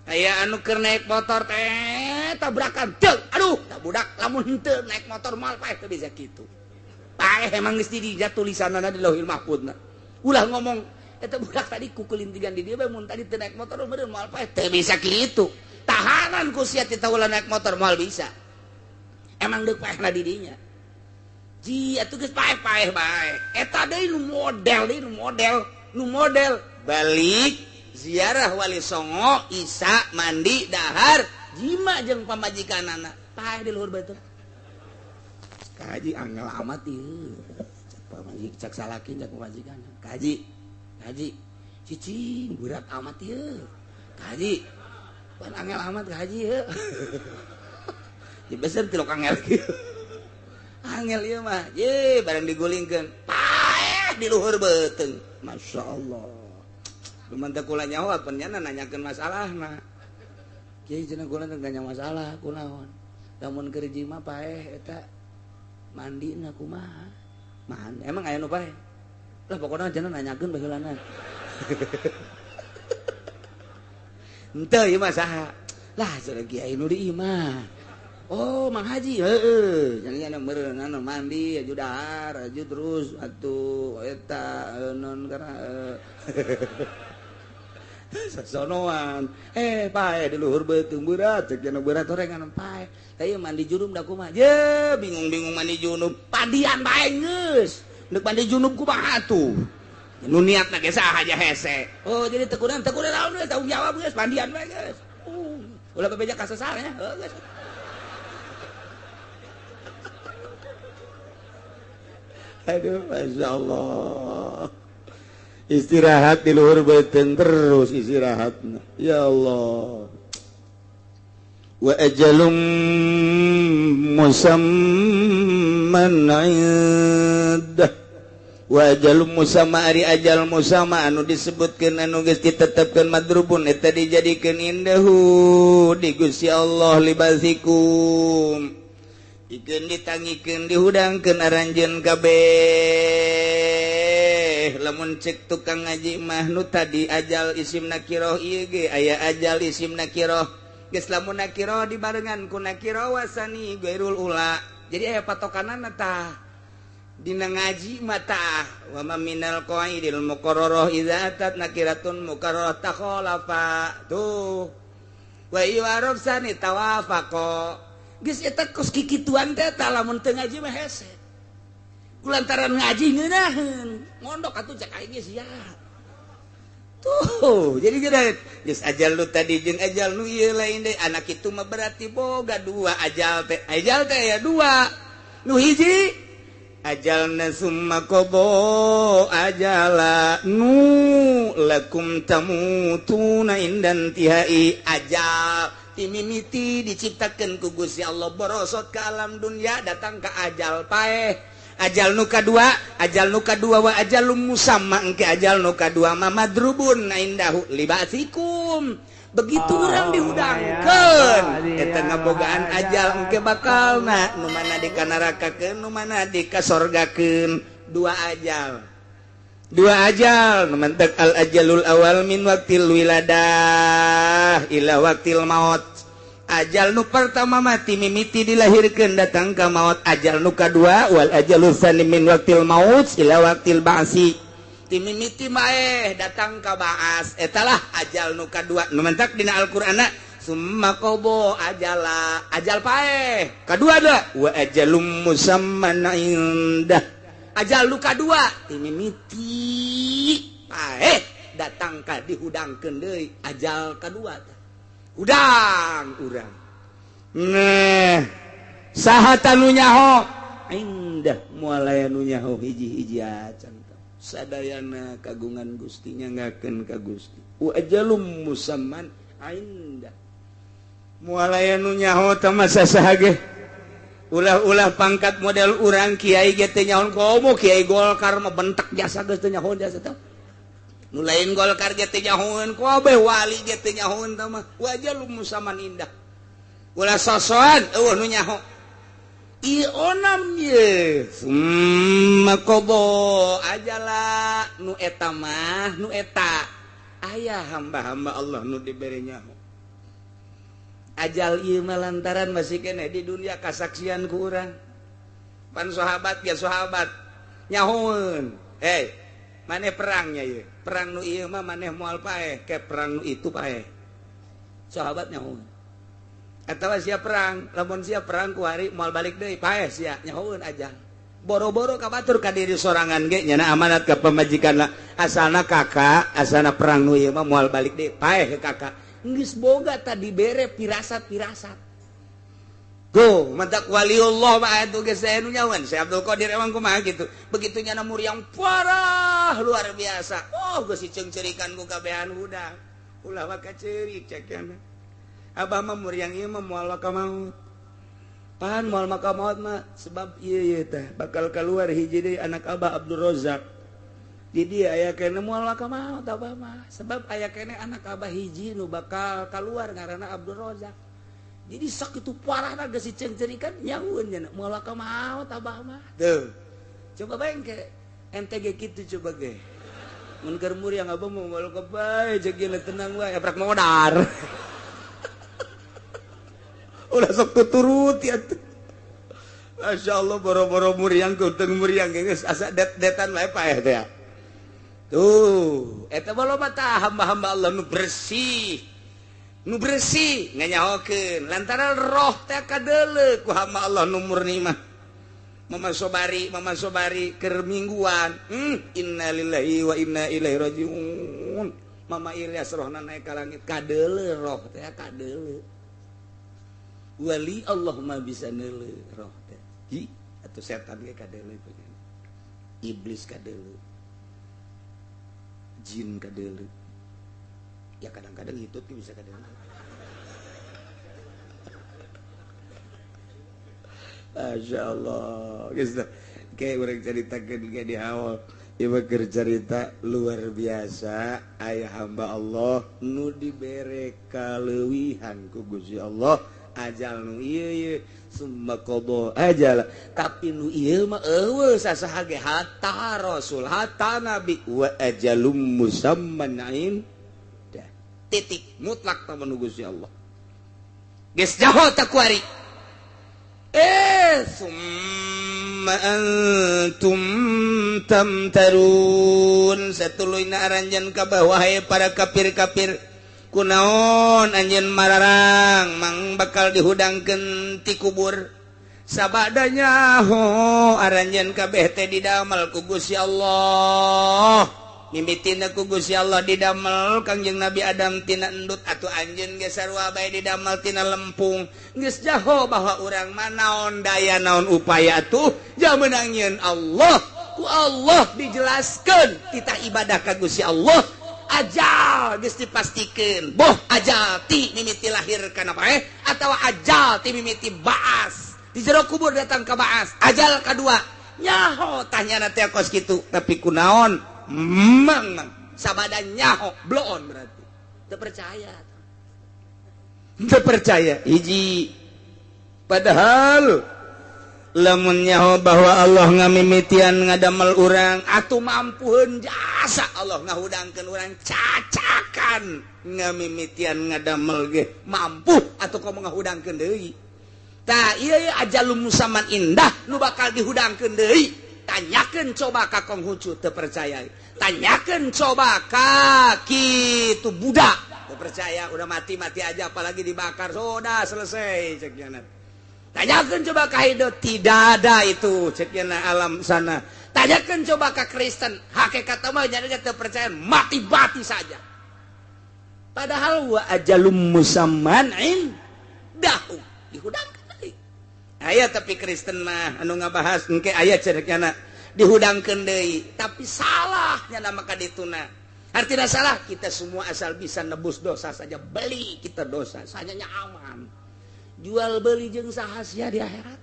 Aya anu keur naik motor teh tabrakan teu. Aduh, da budak lamun henteu naik motor moal paeh teu bisa kitu. Paeh emang geus di tulisanna di Lauhil Mahfuzna. Ulah ngomong eta budak tadi kukulintigan di dieu bae mun tadi teu naik motor meureun moal paeh teu bisa kitu. Tahanan ku sia teh ulah naik motor moal bisa. Emang deuk paehna di dinya. Ji atuh geus paeh-paeh bae. Eta deui nu model deui nu model balik ziarah Wali Songo, isa mandi dahar jima jeung pamajikanana. Paeh di luhur beuteung. Kaji angel amat ieu. Cak pamajik cak salaki cak pamajikan. Kaji. Kaji. Cicing berat amat ieu. Kaji. Pan angel amat kaji ieu. Di besar tilok angel kieu. Angel ieu mah. Ye barang digulingkeun. Paeh di luhur beuteung. Masya Allah. Lumantak kula nyaho penyana nanyakeun masalahna. Kiai cenah kula teh nanya masalah kunaon. Lamun keur jima paeh eta Mandina kumaha? Mandi emang aya nu paeh? Lah pokona jangan nanyakeun baheulana. Henteu ieu mah saha? Lah cenah kiai nu di imah. Oh, Mang Haji, heeh. Jangan meureun mandi aju dahar, aju terus atuh eta non kana sasonoan. Pae di luhur beuteung berat, cek cenah berat horengan pae. Tah ieu mandi junub da kumaha? Ye, bingung-bingung mandi junub. Padian bae geus. Deuk mandi junub kumaha atuh? Nu niatna ge saha aja hese. Oh, jadi tekunan naon geus tanggung jawab geus mandian bae geus. Ulah bebeja ka sasar nya. Heuh geus. Aduh, Masya Allah. Istirahat di luhur beuteung terus istirahatna. Ya Allah. Wa ajalum musamman 'indah. Wa ajalum musamma ari ajal musamma anu disebutkeun anu geus ditetepkeun madrubun eta dijadikeun indahu di Gusti Allah libasikum. Ikeun ditangikeun dihudangkeun aranjeun kabeh. Lamun cek tukang ngaji mah nu tadi ajal isim nakiroh ieu ge aya ajal isim nakiroh. Geus lamun nakiroh dibarengan ku nakiroh wasani ghairul ula. Jadi aya patokanana tah. Dina ngaji mah tah wa ma minal qaidil muqarrarah idza atat nakiratun muqarrarah takhalafa. Tuh. Wa iwarabsani tawafaqa. Geus eta kos kikituan teh tah lamun teu ngaji mah hese. Kulantaran ngaji ngeunaheun, ngondok atuh cek aing ge sia. Tuh, jadi geus ajal nu tadi jeung ajal nu ieu lain deui. Anak itu mah berarti boga dua ajal teh. Ajal teh aya dua. Nu hiji ajalna summa qada ajala nu lakum tamutuna indan tihai ajal timimiti diciptakeun ku Gusti Allah borosot ke alam dunia datang ke ajal paeh ajal nu kadua wa ajalum musamma engke ajal nu kadua ma madrubun indahu libasikum. Begitu urang dihudangkeun eta ngabogaan ajal engke bakalna nu mana di kanarakakeun nu mana di kasorgakeun. Dua ajal nu mantak al ajalul awal min waqtil wiladah ila waqtil maut. Ajal nu pertama mati mimiti dilahirkeun datang ka maut. Ajal nu kadua wal ajalul tsani min waqtil maut ila waqtil ba'si. Mimiti maeh datang ka baas etalah ajal nu kadua nu mentak dina Al-Qur'anna summa qada ajala ajal paeh kadua da wa ajalum musamman indah ajal nu kadua timimiti paeh datang ka dihudangkeun deui ajal kadua tah hudang urang nah saha tanu nyaho indah moal aya nu nyaho hiji-hiji acan sadayana kagungan Gusti nyangakeun ka Gusti wa ajalum musamman indah moal aya nu nyaho teh masa saha ge ulah-ulah pangkat model urang kiai ge teu nyaho komo kiai Golkar mah bentek jasa geus teu nyaho jasa teh nu lain Golkar ge teu nyahoeun kabeh wali ge teu nyahoeun teh mah wa ajalum musamman indah ulah sosoan eueuh nu nyaho onam ye summa qada ajala nu eta mah nu eta aya hamba-hamba Allah nu dibere nyaho ajal ieu mah lantaran masih keneh di dunia kasaksian ku urang pan sahabat ge sahabat nyahoeun hei maneh perangnya ieu perang nu ieu mah maneh moal paeh ke perang nu itu paeh sahabat nyahoeun atawa sia perang lamun sia perang ku hari moal balik deui paeh sia nyahoeun ajal boro-boro ka batur ka diri sorangan ge nyana amanat ka pamajikanna asalna kakak asalna perang nu ieu mah moal balik deui paeh ke kakak geus boga tadi bere pirasat-pirasat go mantak waliullah mah atuh geus aya nu nyahoeun Syekh Abdul Qadir emang kumaha gitu begitu nyana muriang parah luar biasa oh geus diceungceurikan ku kabehan hudang ulah maka ceurik cek cenah abah mah muriang ieu mah moal maka maut pan moal maka maut mah sebab ieu ieu teh bakal keluar hiji deui anak abah Abdul Rozak di dieu aya keneh moal maka maut abah mah sebab aya keneh anak abah hiji nu bakal keluar ngaranna Abdul Rozak Jadi sakitu parahna geus dicengcerikan nyahueun nya moal ka maot abah mah. Tuh. Coba bayang ke MTG kitu coba ge. Mun keur muriang abah mah moal ka bae jeung tenang wae aprak modar. Ulah sok tuturut ya tuh. Masya Allah boro-boro muriang keuteng muriang geus asa det-detan wae paeh teh. Tuh, eta mah tah hamba-hamba Allah nu bersih. Nu bersih nganyahokeun lantaran roh teh kadeuleu ku hamba Allah nu murni mah. Mama Sobari keur mingguan. Innalillahi wa inna ilaihi rajiun. Mama Ilyas rohna naik ka langit kadeuleu roh teh kadeuleu. Wali Allah mah bisa neuleu roh teh. Hi atuh setan ge kadeuleu iblis kadeuleu. Jin kadeuleu. Ya kadang-kadang hitut bisa kadeuleu. Masya Allah. Kayak orang ceritakan kayak di awal. Ieu keur cerita luar biasa aya hamba Allah nu dibere kaleuwihan ku Gusti Allah ajal nu ieu ieu summa qada ajal tapi nu ieu mah eueuh sasaha ge hatta rasul hatta nabi wa ajalum musamman indah titik mutlak ta nu Gusti Allah geus jaho ta kuari summa antum tamtarun satuluyna aranjeun ka wahai para kafir-kafir kunaon anjeun mararang mang bakal dihudangkeun ti kubur sabadanya ho aranjeun kabeh teh didamel ku Gusti Allah mimitina ku Gusti Allah didamel Kangjeng Nabi Adam tina endut atuh anjeun ge sarua bae didamel tina lempung geus jaho bahwa urang mah naon daya naon upaya tuh jamenang nyieun Allah ku Allah dijelaskeun titah ibadah ka Gusti Allah ajal geus dipastikeun boh ajal ti mimiti lahir kana bae atawa ajal ti mimiti baas di jero kubur datang ka baas ajal kadua nyaho tanyana teh kos kitu tapi kunaon mang sabada nyaho bloon berarti teu percaya teu percaya hiji padahal lamun nyaho bahwa Allah ngamimitian ngadamel urang atuh mampuheun jasa Allah ngahudangkeun urang cacakan ngamimitian ngadamel ge mampu atuh komo ngahudangkeun deui tah ieu ajalum musamman indah nu bakal dihudangkeun deui. Tanyakeun coba ka Konghucu teu percaya, tanyakeun coba ka kitu Buddha teu percaya, udah mati-mati aja apalagi dibakar sudah selesai cek nya. Tanyakeun coba ka Hindu tidak ada itu cek nya alam sana. Tanyakeun coba ka Kristen hakikat mah jadi teu percaya mati-mati saja. Padahal wa ajalum musamman indahu dihudangkeun. Aya tapi Kristen mah anu ngabahas engke aya cereknya dihudangkeun deui tapi salah nya maka dituna. Artinya salah kita semua asal bisa nebus dosa saja beli kita dosa sanyanya aman. Jual beli jeung saha sia di akhirat.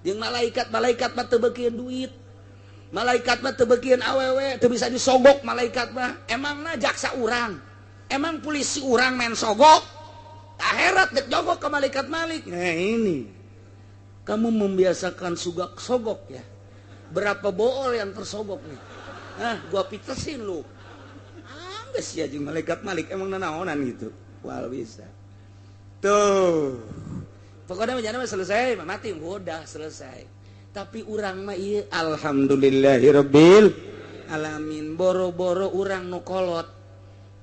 Jeung malaikat malaikat mah teu beukieun duit. Malaikat mah teu beukieun awewe teu bisa disogok malaikat mah. Emangna jaksa urang, emang polisi urang main sogok. Akhirat dek jogok ke malaikat malik. Nah ini kamu membiasakan sugak sogok ya. Berapa bool yang tersogok nih? Nah, gua pitesin lu. Ah, geus sia jeung malaikat malik emang nanaonan gitu. Wal bisa. Tuh. Pokoknya mah mah selesai, mati udah selesai. Tapi urang mah ieu alhamdulillahirabbil alamin boro-boro urang nu kolot.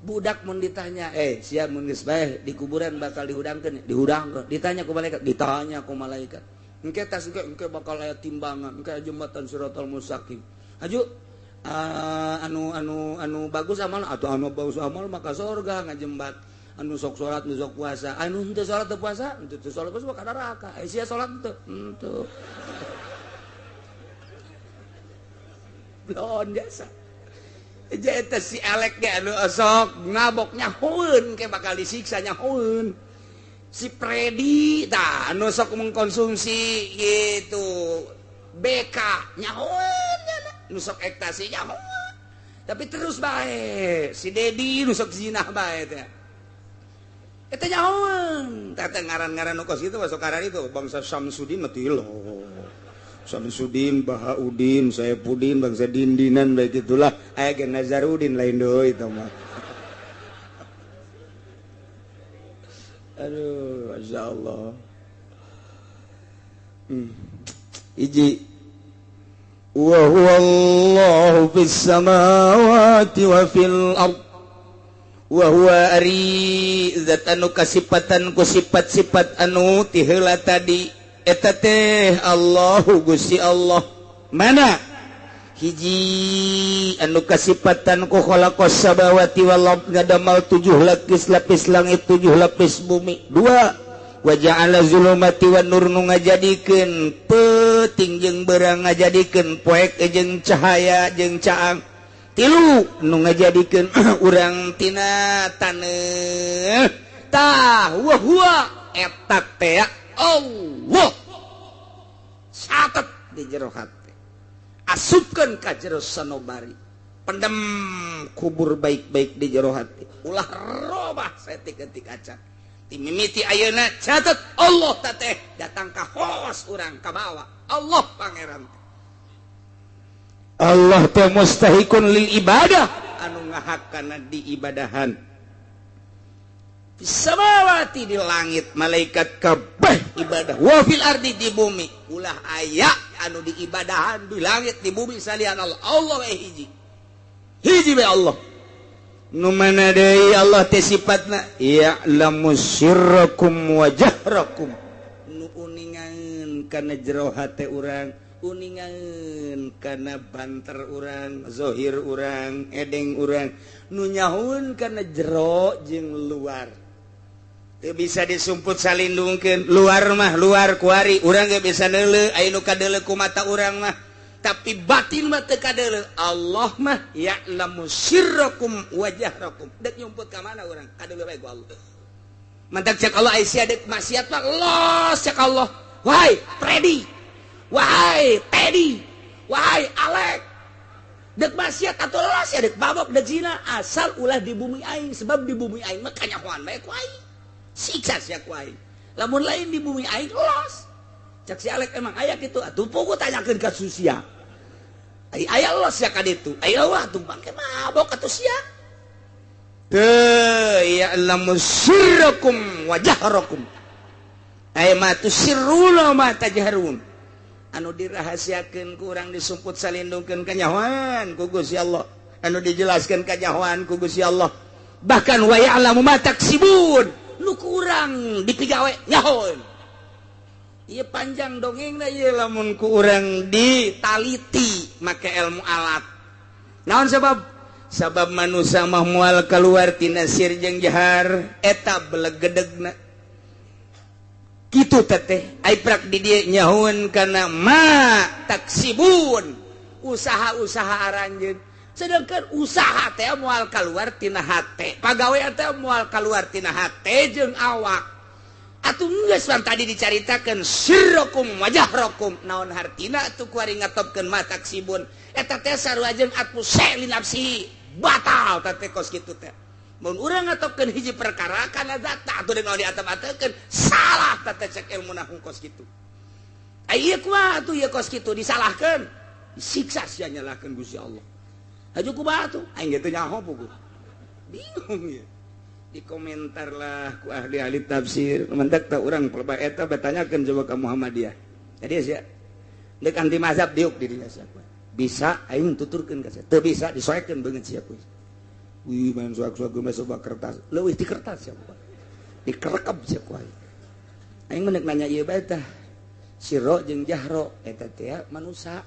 Budak mun ditanya, sia mun geus bae di kuburan bakal dihudangkeun, dihudangkeun. Ditanya ku malaikat, ditanya ku malaikat. Engke tas engke bakal aya timbangan, engke jembatan Siratal Mustaqim. Aju anu bagus amal atau anu bagus amal maka surga ngajembat. Anu sok salat, nu sok puasa, anu henteu salat teu puasa, henteu salat puasa ka neraka. Sia salat henteu? Henteu. Blon jasa. Eta si elek ge anu sok ngabok nyahoeun ke bakal disiksa nyahoeun. Si Predi tah anu sok mengkonsumsi gitu BK nyahoeun nu sok ekstasi nyahoeun. Tapi terus bae si Dedi nu sok zinah bae teh. Eta nyahoan tah ngaran-ngaran nu kos kitu masuk karan itu bangsa Samsudin mah tilo. Samsudin, Bahaudin, Saepudin, bangsa Dindinan bae gitulah. Aya ge Nazarudin lain deui itu mah. Aduh, masyaallah. Hiji wa huwallahu fis samawati wa fil ard wa huwa ari zat anu kasipatan ku sifat-sifat anu ti heula tadi eta teh Allahu Gusti Allah. Mana hiji anu kasipatan ku khalaqas samawati wal ard ngadamal 7 lapis langit 7 lapis bumi. Dua wa ja'ala zulumati wan nur nu ngajadikeun peuting jeung beurang ngajadikeun poek jeung cahaya jeung caang. Tilu nu ngajadikeun urang tina taneuh. Tah wa huwa eta teh Allah. Catet di jero hati, asupkeun ka jero sanobari, pendem kubur baik-baik di jero hati, ulah robah saeutik-eutik acan. Mimiti ayeuna catet Allah teh datang ka hos urang ka bawa Allah pangeran. Allah teh mustahikun lil ibadah anu ngahakana diibadahan. Samawati di langit malaikat kabeh ibadah, wa fil ardi di bumi ulah aya anu diibadahan di langit di bumi salian Allah. Allah we hiji. Hiji we Allah. Nu mana deui Allah teh sifatna ya'lamu sirrakum wa jahrakum. Nu uningan kana jero hate urang, uningan kana banter urang, zahir urang, edeng urang, nu nyahueun kana jero jeung luar. Teu bisa disumput salindungkeun, luar mah luar kuari, urang ge bisa neuleuh aya nu kadeuleuh ku mata urang mah. Tapi batin mah teu kadeuleuh. Allah mah ya'lamu sirrakum wa jahrakum. Dek nyumput ka mana urang? Kadeuleuh bae ku Allah. Mantak cek Allah ai sia dek maksiat mah los cek Allah. Wahai Freddy, wahai Teddy, wahai Alek. Dek maksiat atuh los ya dek babok dek zina asal ulah di bumi aing, sebab di bumi aing mah kanyahoan bae ku aing. Siksa sia ku aing. Lamun lain di bumi aing los. Cek si Alek emang aya kitu atuh pugu tanyakeun ka susia. Ai aya los ya ka ditu. Ai wah tuh bangke mabok atuh sia. Teu ya'lamu sirrakum wa jahrakum. Ai ma tusirruna ma tajharun. Anu dirahasiakeun ku urang disumput salindungkeun kanyahoan ku Gusti Allah. Anu dijelaskeun kanyahoan ku Gusti Allah. Bahkan wa ya'lamu ma taksibun. Nu kurang dipigawe nyahoeun. Ieu panjang dongengna ieu lamun ku urang ditaliti make ilmu alat. Naon sebab? Sabab manusia mah moal keluar tina sir jeung jahar eta belegedegna. Kitu teteh ai prak di dieu nyahoeun kana ma taksibun, usaha-usaha aranjeun. Sedangkan usaha teh moal keluar tina hate, pagawe teh moal keluar tina hate jeung awak. Atuh geus tadi dicaritakeun sirrakum wa jahrakum, naon hartina atuh kuari ngatopkeun ma taksibun. Eta teh sarua jeung atmu li nafsi, batal teh kos kitu teh. Mun urang ngatopkeun hiji perkara kana zat atuh deung diatep-atekeun salah teh cek ilmu nahwu kos kitu. Ai ieu kumaha atuh ieu kos kitu disalahkeun, disiksa sia nyalahkeun Gusti Allah. Haju kumaha atuh aing ge teu nyaho puguh. Bingung ieu. Dikomentar lah ku ahli-ahli tafsir mendak tak urang pelba eta batanyakeun coba ka Muhammadiyah. Jadi sia deuk anti mazhab diuk di dinya sia. Bisa aing tuturkeun ka sia. Teu bisa disoekeun beungeut sia kuy. Wih main soak-soak geus coba kertas. Leuwih di kertas sia kuy. Dikerekep sia kuy. Aing mah nanya ieu bae tah. Sirro jeung jahro eta teh manusa.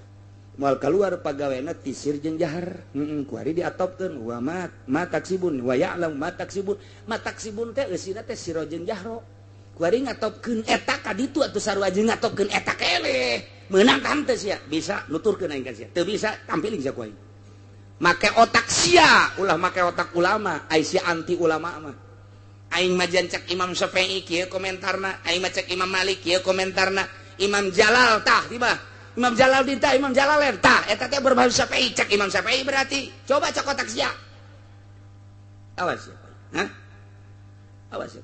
Moal keluar pagawena ti sir jeung jahar. Kuari diatopkeun wa ma taksibun wa ya'lam ma taksibun. Ma taksibun teh eusina teh sirro jeung jahro. Kuari ngatopkeun eta ka ditu atuh sarua jeung ngatopkeun eta keleh. Meunang ka henteu sia? Bisa nuturkeun aing ka sia. Teu bisa tampiling sia ku aing. Make otak sia, ulah make otak ulama, ai sia anti ulama mah. Aing mah cek Imam Syafi'i kieu komentarna, aing mah cek Imam Malik kieu komentarna, Imam Jalal tah tiba. Imam Jalal dinta, Imam Jalalain tah eta teh berbahasa Syafi'i, cek Imam Syafi'i berarti. Coba cek otak sia. Awas ya, hah? Awas ya,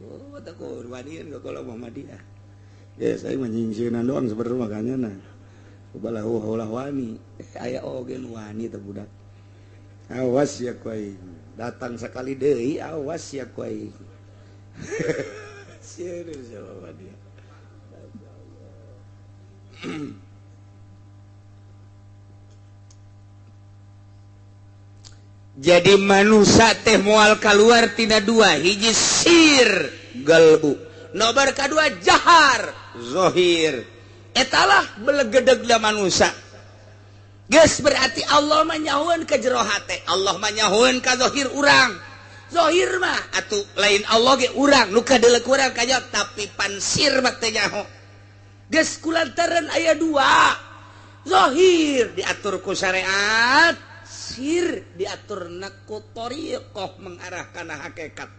Oh, tak korbanin kalau Muhammadiyah. Ya saya menyingsieunan doang sebenarnya makanya nah. Ubalah ulah wani, aya oge nu wani teh budak. Awas ya ku aing. Datang sekali deui awas ya ku aing. Sieun sama Muhammadiyah. Jadi manusia teh moal keluar tina dua, hiji sir galbu, nobar kadua jahar zohir. Etalah belegedegna manusia. Geus berarti Allah mah nyahoeun ka jero hate, Allah mah nyahoeun ka zohir urang. Zohir mah atuh lain Allah ge urang, nu kadeuleu urang kajawab, tapi pan sir mah teh nyaho. Geus kulantaran aya dua. Zohir diatur ku syariat, sir diatur ku thariqah mengarah kana hakikat.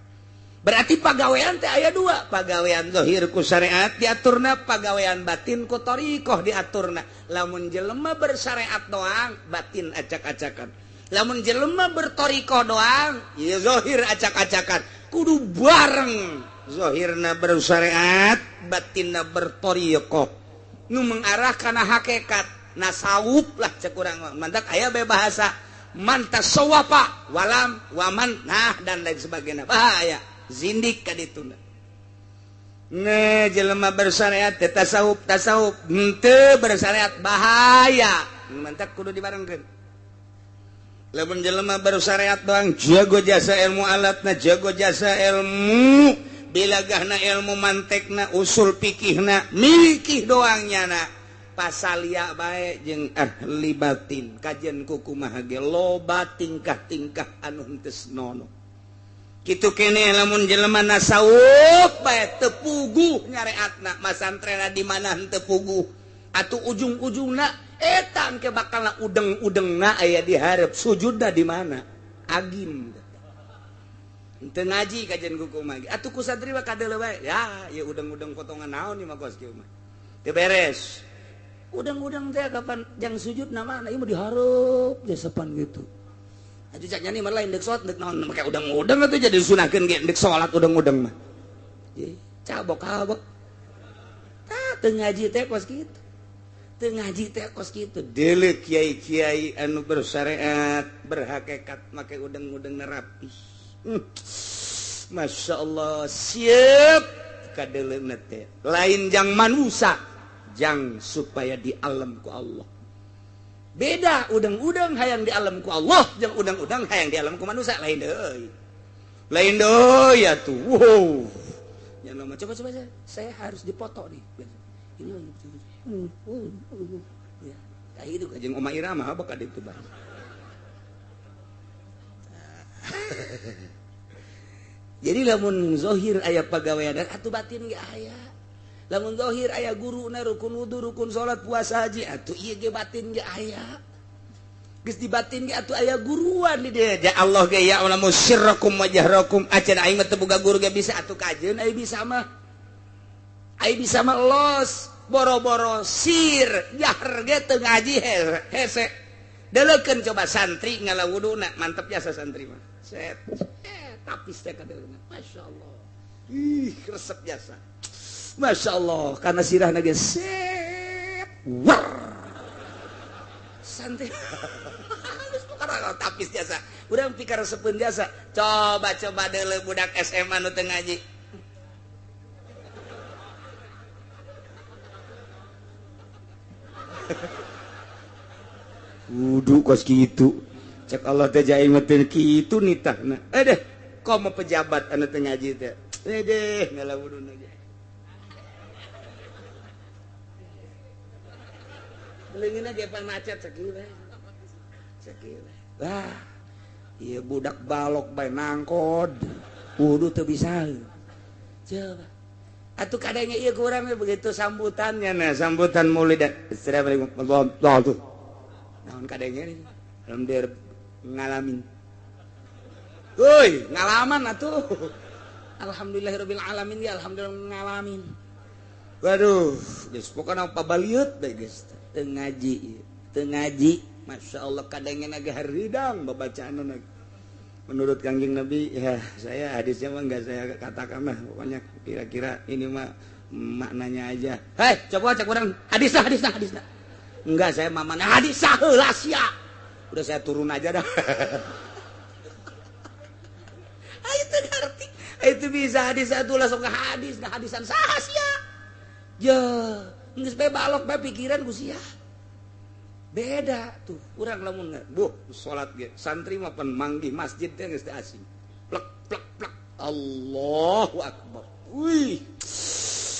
Berarti pagawean teh aya dua, pagawean zahir ku syariat diaturna, pagawean batin ku thariqah diaturna. Lamun jelema bersyariat doang, batin acak-acakan. Lamun jelema berthariqah doang, ya zahir acak-acakan. Kudu bareng, zahirna bersyariat, batinna berthariqah. Nu mengarah kana hakikat. Nasawuf lah cek urang mantak aya be bahasa man tasawwafa walam waman nah dan lain sebagainya. Bahaya zindik ka dituna. Ne jelema bersyariat teh tasawuf tasawuf henteu bersyariat bahaya. Mantak kudu dibarengkeun. Lamun jelema bersyariat doang jago jasa ilmu alatna, jago jasa ilmu bilagahna, ilmu mantekna, usul fikihna, mikih doang nyana. Pasalia bae jeung ahli batin kajian kuku kumaha ge loba tingkah-tingkah anu henteu senono. Kitu keneh lamun jelema nasawuf bae teu puguh nyareatna, masantrena di mana henteu puguh atuh ujung-ujungna eta engke bakalna udeng-udengna aya di hareup sujudna di mana agim. Henteu ngaji kajian kuku kumaha ge atuh ku santri mah kadeuleu bae ya ieu udeng-udeng potongan naon ieu mah kos kieu mah teu beres. Udang-udang teh kapan jang sujud nama ieu mah dihareup jasepan gitu. Atuh cak nyani mah lain deuk salat deuk naon make udang-udang atuh jadi sunahkeun ge deuk salat udang-udang mah. Ye, cabok-cabok. Tah teu ngaji teh kos kitu. Teu ngaji teh kos kitu. Deuleu kiai-kiai anu bersyariat, berhakikat make udang-udang rapi. Masya Allah, siap kadeuleuna teh. Lain jang manusia, jang supaya di alam ku Allah. Beda udang-udang hayang di alam ku Allah jeung udang-udang hayang di alam ku manusia lain deui. Lain deui atuh. Wow. Yang nama coba-coba saya harus dipoto nih. Ini ya, kayak itu jeung Oma Irama apa ka ditu bah. Jadi lamun zahir aya pagawean atuh batin ge aya. Lamun zahir aya guruna rukun wudu, rukun salat, puasa, haji, atuh ieu ge batin ge aya. Geus di batin ge atuh aya guruan di dieu. Ya Allah ge ya alamu sirrakum wa jahrakum. Acan aing mah teu boga guru ge bisa atuh kajeun aing bisa mah. Aing bisa mah los boro-boro sir jahar ge teu ngaji hese. Deleukeun coba santri ngala wuduna, mantep jasa santri mah. Set. Tapis teh kadeuleuna. Masyaallah. Ih, resep jasa. Masya Allah, karena sirah nage set, war, santai, halus bukan tapis jasa, udah pikir resepeun jasa, coba-coba deuleu budak SMA nu teu ngaji, wudu kos kitu, cek Allah teh jaing mah teu kitu nitahna, deh, komo pejabat anu teu ngaji teh, deh ngala wuduna ge. Leungeunna ge pan macet sakieu bae. Sakieu bae. Wah, ieu budak balok bae nangkod. Wudu teu bisa. Coba. Atuh kadangnya ieu ku urang begitu sambutannya nah, sambutan maulid. Assalamualaikum warahmatullahi wabarakatuh. Naon kadangnya alhamdulillah ngalamin. Euy, ngalaman atuh. Alhamdulillahirabbil alamin ya alhamdulillah ngalamin. Waduh, geus pokona pabaliut bae geus. Teu ngaji, teu ngaji. Masya Allah kadangnya naga haridang babacaanna. Menurut Kangjeng Nabi ya, saya hadisnya mah enggak saya katakan lah, pokoknya kira-kira ini mah maknanya aja. Hei, coba cek orang hadis lah, hadis lah, hadis lah. Enggak, saya mamana hadis sah heula sia. Udah saya turun aja dah. Ah, itu ngerti. Itu bisa hadis satu langsung ke hadis, nah hadisan sah sia. Ya, geus bae balok bae pikiran ku sia. Beda tuh, urang lamun buh salat ge, santri mah pan manggih masjid teh geus teu asing. Plek plek plek. Allahu akbar. Wih.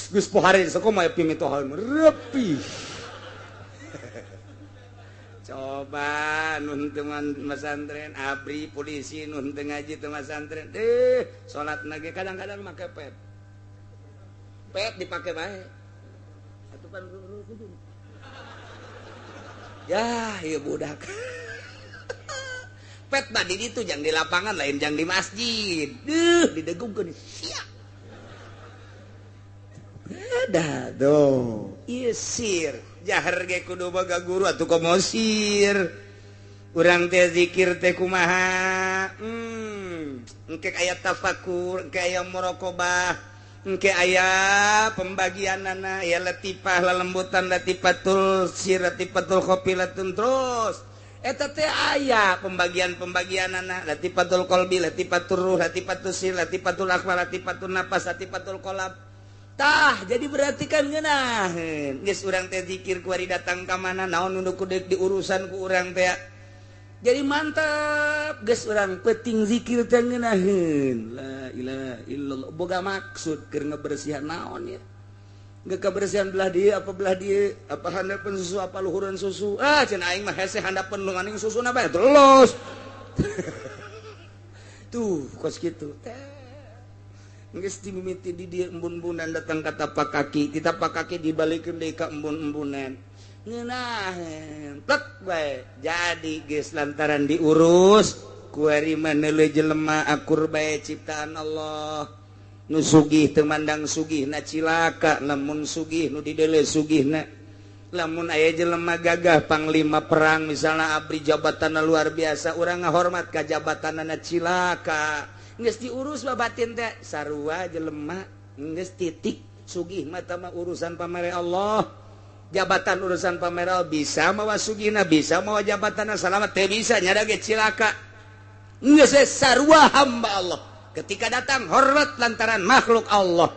Geus pohare sakumaha pimitohal repi. Coba nun teman pesantren abri polisi nun teu ngaji teu pesantren. Salat ge kadang-kadang make pet. Pet dipake bae. Atuh pan kudu. Ya, ieu budak. Pet mah di ditu jang di lapangan lain jang di masjid. Duh, didegungkeun sia. Beda tuh. Ieu sir, jahar ge kudu boga guru atuh komo sir. Urang teh zikir teh kumaha? Engke aya tafakur, engke aya muraqabah. Engke aya pembagianana ya latifah lelembutan latifatul sir latifatul khofilatun terus eta teh aya pembagian-pembagianana latifatul qalbi latifatul ruh latifatul sir latifatul akhbar latifatul nafas latifatul qalb. Tah jadi berarti kan ngeunaheun geus urang teh zikir kuari datang ka mana naon nu kudu diurusan ku urang teh jadi mantap geus urang penting zikir teh ngeunaheun la ilaha illallah boga maksud keur ngebersihan naon ya geus kabersihan belah dieu apa belah dieu apa handapeun susu apa luhureun susu ah cenah aing mah hese handapeun nu aning susuna bae terus tuh kos kitu teh geus dimimiti di dieu embun-embunan datang ka tapak kaki di tapak kaki dibalikeun deui ka embun-embunan ngeunaheun plek bae jadi geus lantaran diurus kuari mah neuleuh jelema akur bae ciptaan Allah nu sugih teu mandang sugihna cilaka lamun sugih nu dideuleu sugihna lamun aya jelema gagah panglima perang misalna abri jabatanna luar biasa urang ngahormat ka jabatanna cilaka geus diurus babatin teh sarua jelema geus titik sugih mah tah mah urusan pamere Allah jabatan urusan pameral bisa mawa sugihna bisa mawa jabatanna salamat teu bisa nyada ge cilaka geus sarua hamba Allah ketika datang hormat lantaran makhluk Allah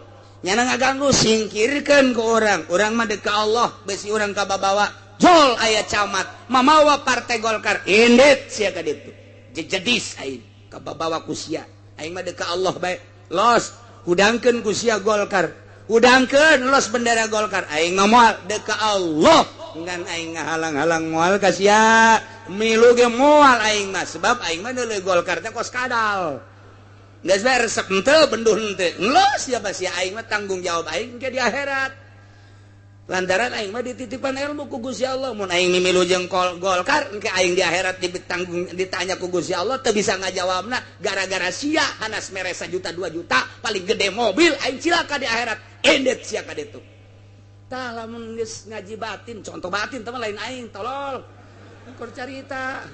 nyana ngaganggu singkirkeun ku urang urang mah deuk ka Allah besi urang ka babawa jol aya camat mamawa partai Golkar indit sia ka ditu jejedis aing ka babawa ku sia aing mah deuk ka Allah bae los hudangkeun ku sia Golkar hudangkeun los bendera Golkar aing mah moal deuk ka Allah ngan aing ngahalang-halang moal ka sia milu ge moal aing mah sebab aing mah deuleu Golkar teh kos kadal geus bae resep henteu benduh henteu los siapa sia aing mah tanggung jawab aing ke di akhirat lantaran aing mah dititipan ilmu ku Gusti Allah mun aing mimilu jeung Golkar engke aing di akhirat ditanggung ditanya ku Gusti Allah teu bisa ngajawabna gara-gara sia hanas mere 1 juta 2 juta paling gede mobil aing cilaka di akhirat endet sia ka ditu tah lamun geus ngaji batin contoh batin teh lain aing tolol keur carita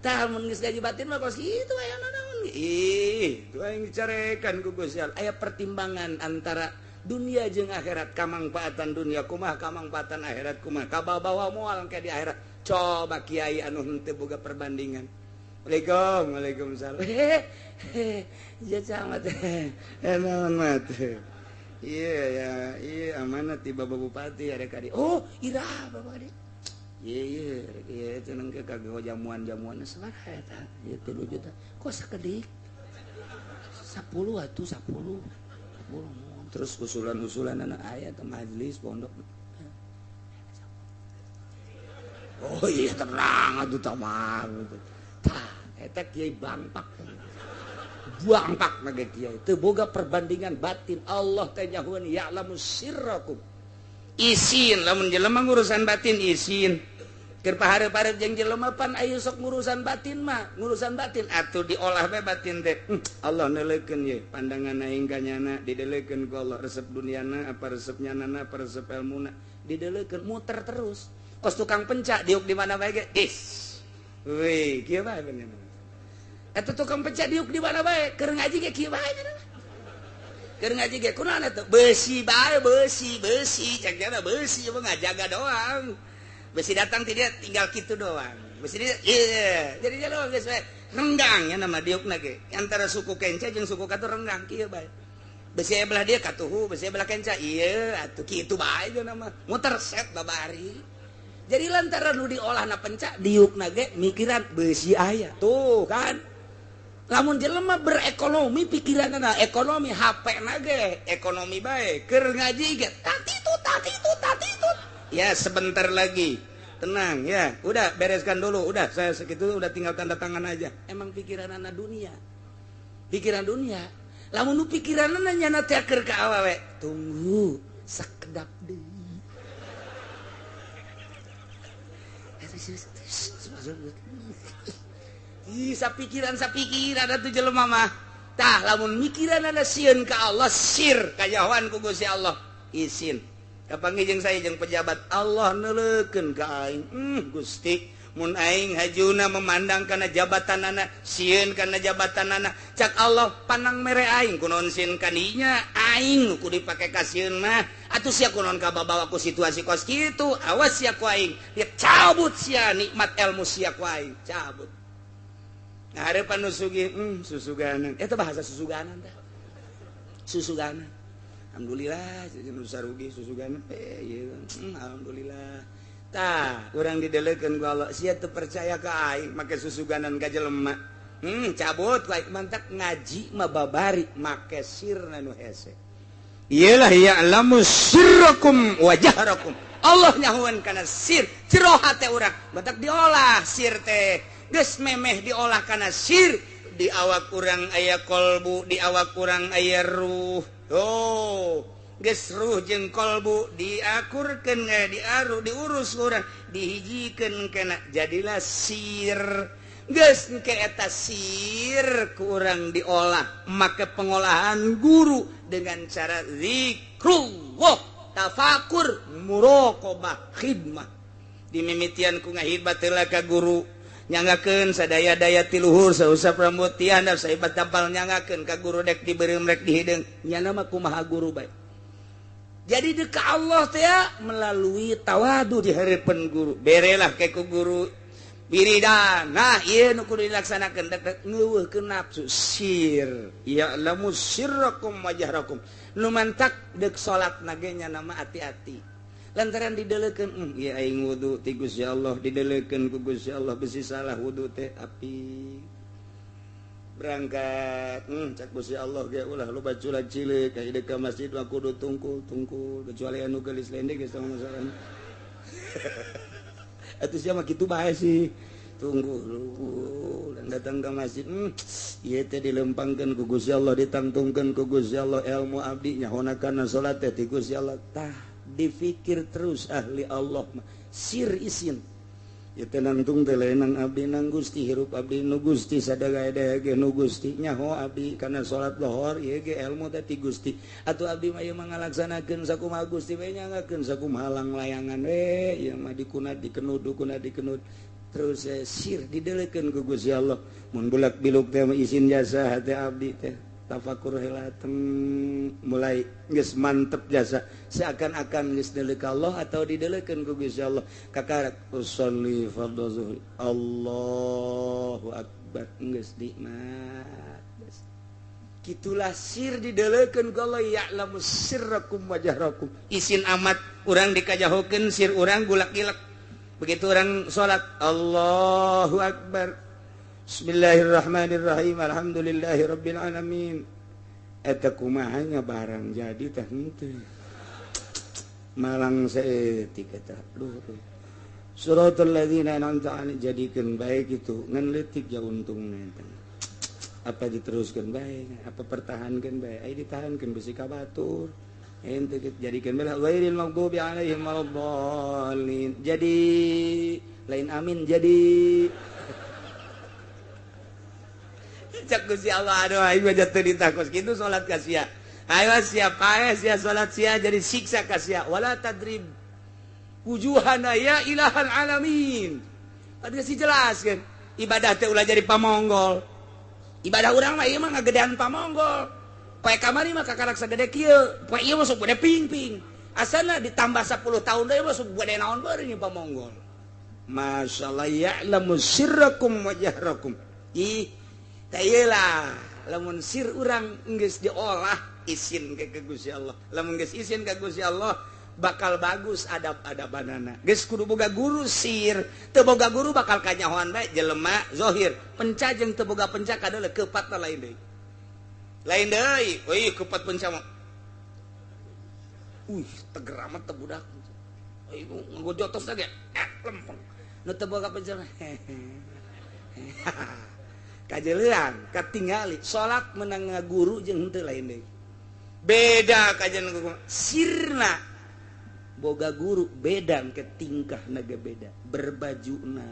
tah lamun geus ngaji batin mah kos kitu aya naon ih tu aing dicarekan ku Gusti Allah aya pertimbangan antara dunia jeung akhirat kamangfaatan dunia kumaha kamangfaatan akhirat kumaha kabawa moal engke di akhirat coba kiai anu henteu boga perbandingan. Waalaikum waalaikumsalam. Ya camat naon mat iya ya iya amanat ti Bapak Bupati ada kadi oh ira Bapak kadi iya iya iya cenah ke kagak jamuan-jamuan sabaraha eta ieu 3 juta kok sakedik 10 atuh 10 10 terus usulan-usulan anak ayah ke majelis pondok oh iya tenang atuh tamah tah eta kiai bangpak bangpak mah kiai teu boga perbandingan batin Allah teh nyahueun ya'lamu sirrakum isin lamun jelema ngurusan batin isin keur pahareup-hareup jeung jelema pan ayu sok ngurusan batin mah ngurusan batin atuh diolah bae batin teh Allah neuleukeun ye pandangan aing ka nyana dideleukeun ku Allah resep duniana apa resep nyanana apa resep elmuna dideleukeun muter terus kos tukang pencak diuk di mana bae ge is weh kieu bae bener Eta tukang penca diuk di mana bae keur ngaji ge kieu bae. Keur ngaji ge kunaon eta besi bae besi besi cek dia besi mah ngajaga doang. Besi datang ti dia tinggal kitu doang. Besi dia iya jadi dia doang geus bae. Renggang ya nama diukna ge. Antara suku kenca jeung suku katu renggang kieu bae. Besi belah dia katuhu, besi belah kenca iya atuh kitu bae jeung nama. Muter set babari. Jadi lantaran nu diolahna penca diukna ge mikiran besi aya. Tuh kan. Lamun jelema berekonomi pikiranna ekonomi HP na ge ekonomi bae keur ngaji ge tatitut tatitut tatitut. Ya sebentar lagi. Tenang ya. Udah bereskan dulu, udah saya segitu udah tinggal tanda tangan aja. Emang pikiranna dunia. Pikiran dunia. Lamun nu pikiranna nyana teh keur ka awewe, tunggu sakedap deui. Ih, sapikiran atuh jelema mah. Tah lamun mikiran ada sieun ka Allah sir kajahoan ku Gusti Allah isin. Kapanggih jeung saya jeung pejabat Allah neuleukeun ka aing. Gusti mun aing hajuna memandang kana jabatanana sieun kana jabatanana cak Allah panang mere aing kunaon sieun kaninya aing nu kudu dipake ka sieun mah atuh sia kunaon kababawa ku situasi kos kitu awas sia ku aing dia cabut sia nikmat ilmu sia ku aing cabut. Ngarepan nu sugih susuganan eta bahasa susuganan teh susuganan alhamdulillah nu sarugi susuganan ieu alhamdulillah. Tah urang didelekeun ku Allah sia teu percaya ka aing make susuganan ka jelema cabut ku aing mantak ngaji mah babari make sirna nu hese iyalah ya'lamu sirrakum wa jahrakum Allah nyahuan kana sir jero hate urang mantak diolah sir teh geus memeh diolah kana sir di awak urang aya kolbu di awak urang aya ruh. Oh geus ruh jeung kolbu diakurkeun diaru diurus urang dihijikeun kana jadilah sir geus engke eta sir ku urang diolah make pengolahan guru dengan cara zikrullah tafakur muraqabah khidmah dimimitian ku ngahidmat heula ka guru nyangakeun sadaya-daya ti luhur sausap rambut ti handap saibat tapal nyangakeun ka guru dek dibeureum rek dihideung nyana mah kumaha guru bae. Jadi deka Allah teh melalui tawadu di harapan guru berelah ke ku guru wiridan nah ieu nu kudu dilaksanakeun dek ngeuweuhkeun nafsu sir ya'lamu sirrakum wa jahrakum nu mantak deuk salat na ge nyana mah ati-ati lantaran didelekeun ieu aing wudu ti Gusti Allah didelekeun ku Gusti Allah besi salah wudu teh api berangkat cak Gusti Allah ge ulah loba culak cileuk ka ka masjid mah kudu tungkul tungkul kecuali anu geulis lendek geus tong masalah atuh sia mah kitu bae sih tunggu dan datang ke masjid ieu teh dilempangkeun ku Gusti Allah ditangtungkeun ku Gusti Allah ilmu abdi nyahona kana salat teh ti Gusti Allah tah difikir terus ahli Allah mah sir isin ieu teh nangtung teh lain abdi nang Gusti hirup abdi nu Gusti sadaya-daya ge nu Gusti nyaho abdi kana salat lohor ieu ge ilmu teh ti Gusti atuh abdi mah ieu mah ngalaksanakeun sakumaha Gusti we nyangakeun sakumaha langlayangan we ieu mah dikunat dikenud kunat dikenud terus sir didelekeun ku Gusti Allah mun bulak biluk teh isin jasa hate abdi teh tafakur heula mulai geus mantep jasa seakan-akan geus deuleu ka Allah atau didelekeun ku Gusti Allah kakarak usolli fardhu zuhri Allahu akbar geus nikmat kitulah sir didelekeun ku Allah ya'lamu sirrakum wa jahrakum isin amat urang dikajahokeun sir urang gulak-gilek begitu urang salat Allahu akbar Bismillahirrahmanirrahim alhamdulillahirabbil alamin eta kumaha nya barang jadi teh henteu malang saeutik eta duh suratul ladzina an'amta alaihim jadikeun bae kitu ngan leutik ja untungna eta apa diteruskeun bae apa pertahankeun bae ai ditahankeun besi ka batur ente jadikeun bae ghairil maghdubi alaihim waladdallin jadi lain amin jadi cak Gusti Allah aduh aing mah jatuh ditakos kitu salat ka sia ayo sia paeh sia salat sia jadi siksa ka sia wala tadrib wujuhana ya ilahal alamin. Ada sih jelas kan ibadah teh ulah jadi pamonggol. Ibadah urang mah ieu mah ngagedean pamonggol. Poe kamari mah kakarak sagede kieu, poe ieu mah sok gede ping-ping. Asana ditambah 10 tahun deui mah sok gede naon beureun pamonggol. Masyaallah ya'lamu sirrakum wa jahrakum. Ih, tah ieu lah lamun sir urang geus diolah isin ke Gusti Allah. Lamun geus isin ka Gusti Allah bakal bagus adab-adabanana. Geus kudu boga guru sir, teu boga guru bakal kanyahoan bae jelema zahir. Penca jeung teu boga penca kadeuleu keupatna lain deui. Lain deui, euy keupat penca mah. Uih, teger amat teh budak. Euy ngagojotos ge, lempeng. Nu teu boga penca mah. Kajeleuan, katingali salat menang ngaguru jeung henteu lain deui. Beda kajian sirna boga guru beda ke tingkahna ge beda, berbajuna,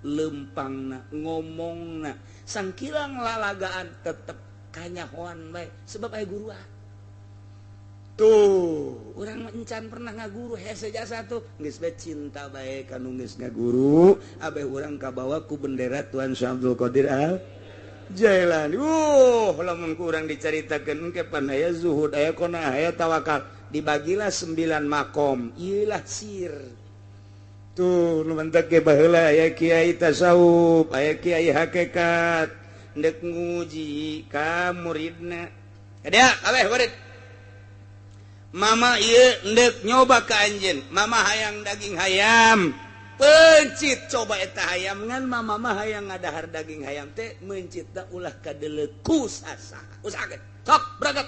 lempangna, ngomongna, sangkilang lalagaan tetep kanyahoan bae sebab aya guruan. Tuh, urang encan pernah ngaguru hese jasa tuh geus bae cinta bae ka nu geus ngaguru, abeh urang kabawa ku bendera Tuan Syekh Abdul Qadir Al Jailani. Lamun kurang diceritakan engke pan aya zuhud, aya qanaah, aya tawakal, dibagilah 9 makom. Ieulah sir. Tuh nu mentek ge baheula aya kiai tasawuf, aya kiai hakikat, ndek nguji ka muridna. Ada kabeh murid. Mama ieu ndek nyoba ka anjeun, mama hayang daging hayam. Pencit coba eta hayam ngan mama mah hayang ngadahar daging hayam teh mencitna ulah kadeuleu ku sasaha. Usahakeun. Sok berangkat.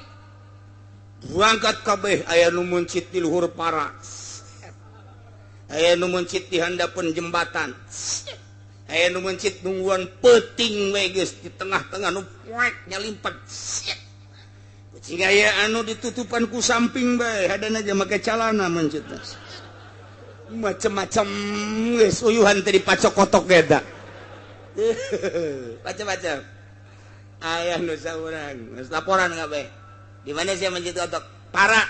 Berangkat kabeh aya nu mencit di luhur para. Aya nu mencit di handapeun jembatan. Aya nu mencit nungguan peuting we geus di tengah-tengah nu poek nyalimpet. Kucing aya anu ditutupan ku samping bae hadana aja make calana mencit. Macam-macam geus uyuhan teh dipacok kotok eta. Macam-macam. Aya nu saurang, geus laporan kabeh. Di mana sia mencit kotok? Para.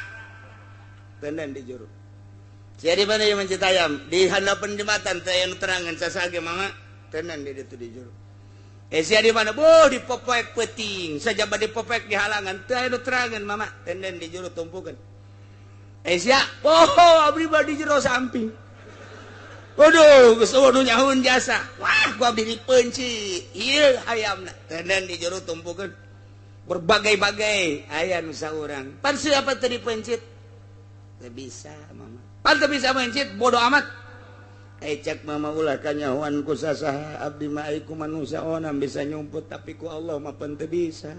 Tenden di juru. Sia di mana yang mencit ayam? Di handapeun jembatan teh aya nu terangan sasage mama, tenden di ditu di juru. Sia di mana? Boh di popoek peuting, sajaba di popoek di halangan teh aya nu terangan mama, tenden di juru tumpukeun. Sia, oh abdi badi jero samping. Waduh, geus eueuh nu nyahueun jasa. Wah, ku abdi dipeunci. Ieu hayamna. Tenden di jero tumpukeun. Berbagai-bagai aya nu saurang. Pan siapa teu dipencit? Teu bisa, mama. Pan teu bisa mencit, bodo amat. Cek mama ulah kanyahoan ku sasaha abdi mah ai ku manusia onam bisa nyumput tapi ku Allah mah pan teu bisa.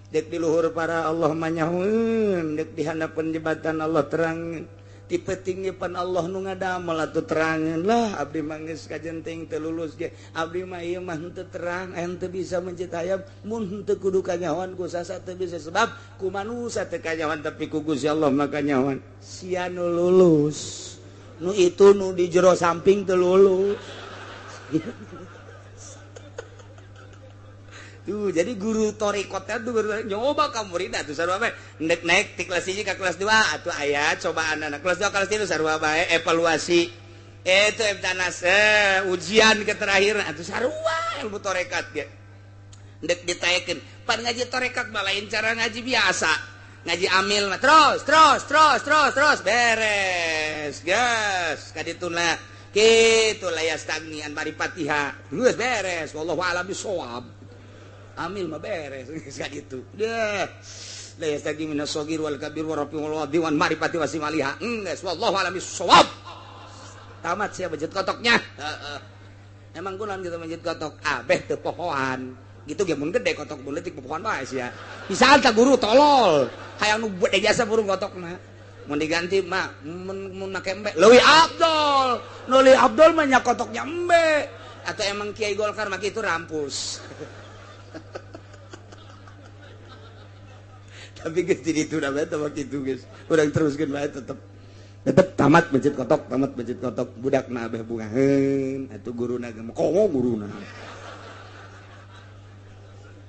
Dek di luhur para Allah manyahueun, dek di handapeun jembatan Allah terang, ti peuting pan Allah nu ngadamel atuh terangeun lah abdi mah geus kajenting teu lulus ge. Abdi mah ieu mah henteu terang, henteu bisa mencit hayam mun henteu kudu kanyahoan ku sasa teu bisa sebab ku manusia teu kanyahoan tapi ku Gusti Allah mah kanyahoan. Sia nu lulus, nu itu nu di jero samping teu lulus. Tuh, jadi guru torikotnya tuh guru nyoba ka murid atuh sarua bae. Ndek naik ti kelas 1 ka kelas 2 atuh aya cobaan anak kelas 2 kelas 3 sarua bae evaluasi. Itu ebtanas ujian ke terakhir atuh sarua ilmu torekat ge. Ndek ditaekeun. Pan ngaji torekat mah lain cara ngaji biasa. Ngaji amil mah terus terus terus terus terus beres. Gas ka dituna. Kitu la yastagni an marifatiha. Geus beres wallahu a'lam bissawab. Amil mah beres geus kitu. Deh. La yastagi minas sagir wal kabir wa rafi wal wadi wan marifati wasimaliha. Geus wallahu a'lam bissawab. Tamat sia mencit kotoknya. Heeh. Emang kunaon kitu mencit kotok? Abeh teu pohoan. Gitu ge mun gede kotok mun leutik pohoan bae sia. Bisaan ta guru tolol. Hayang nu gede jasa burung kotokna. Mun diganti mah mun make embe leuwih abdol. Nu leuwih abdol mah nya kotoknya embe. Atau emang Kiai Golkar mah kitu rampus. Tapi geus di ditu da bae teh kitu geus. Urang teruskeun bae tetep. Tetep tamat mencit kotok, tamat mencit kotok. Budakna abeh bungaheun, atuh guruna ge komo guruna.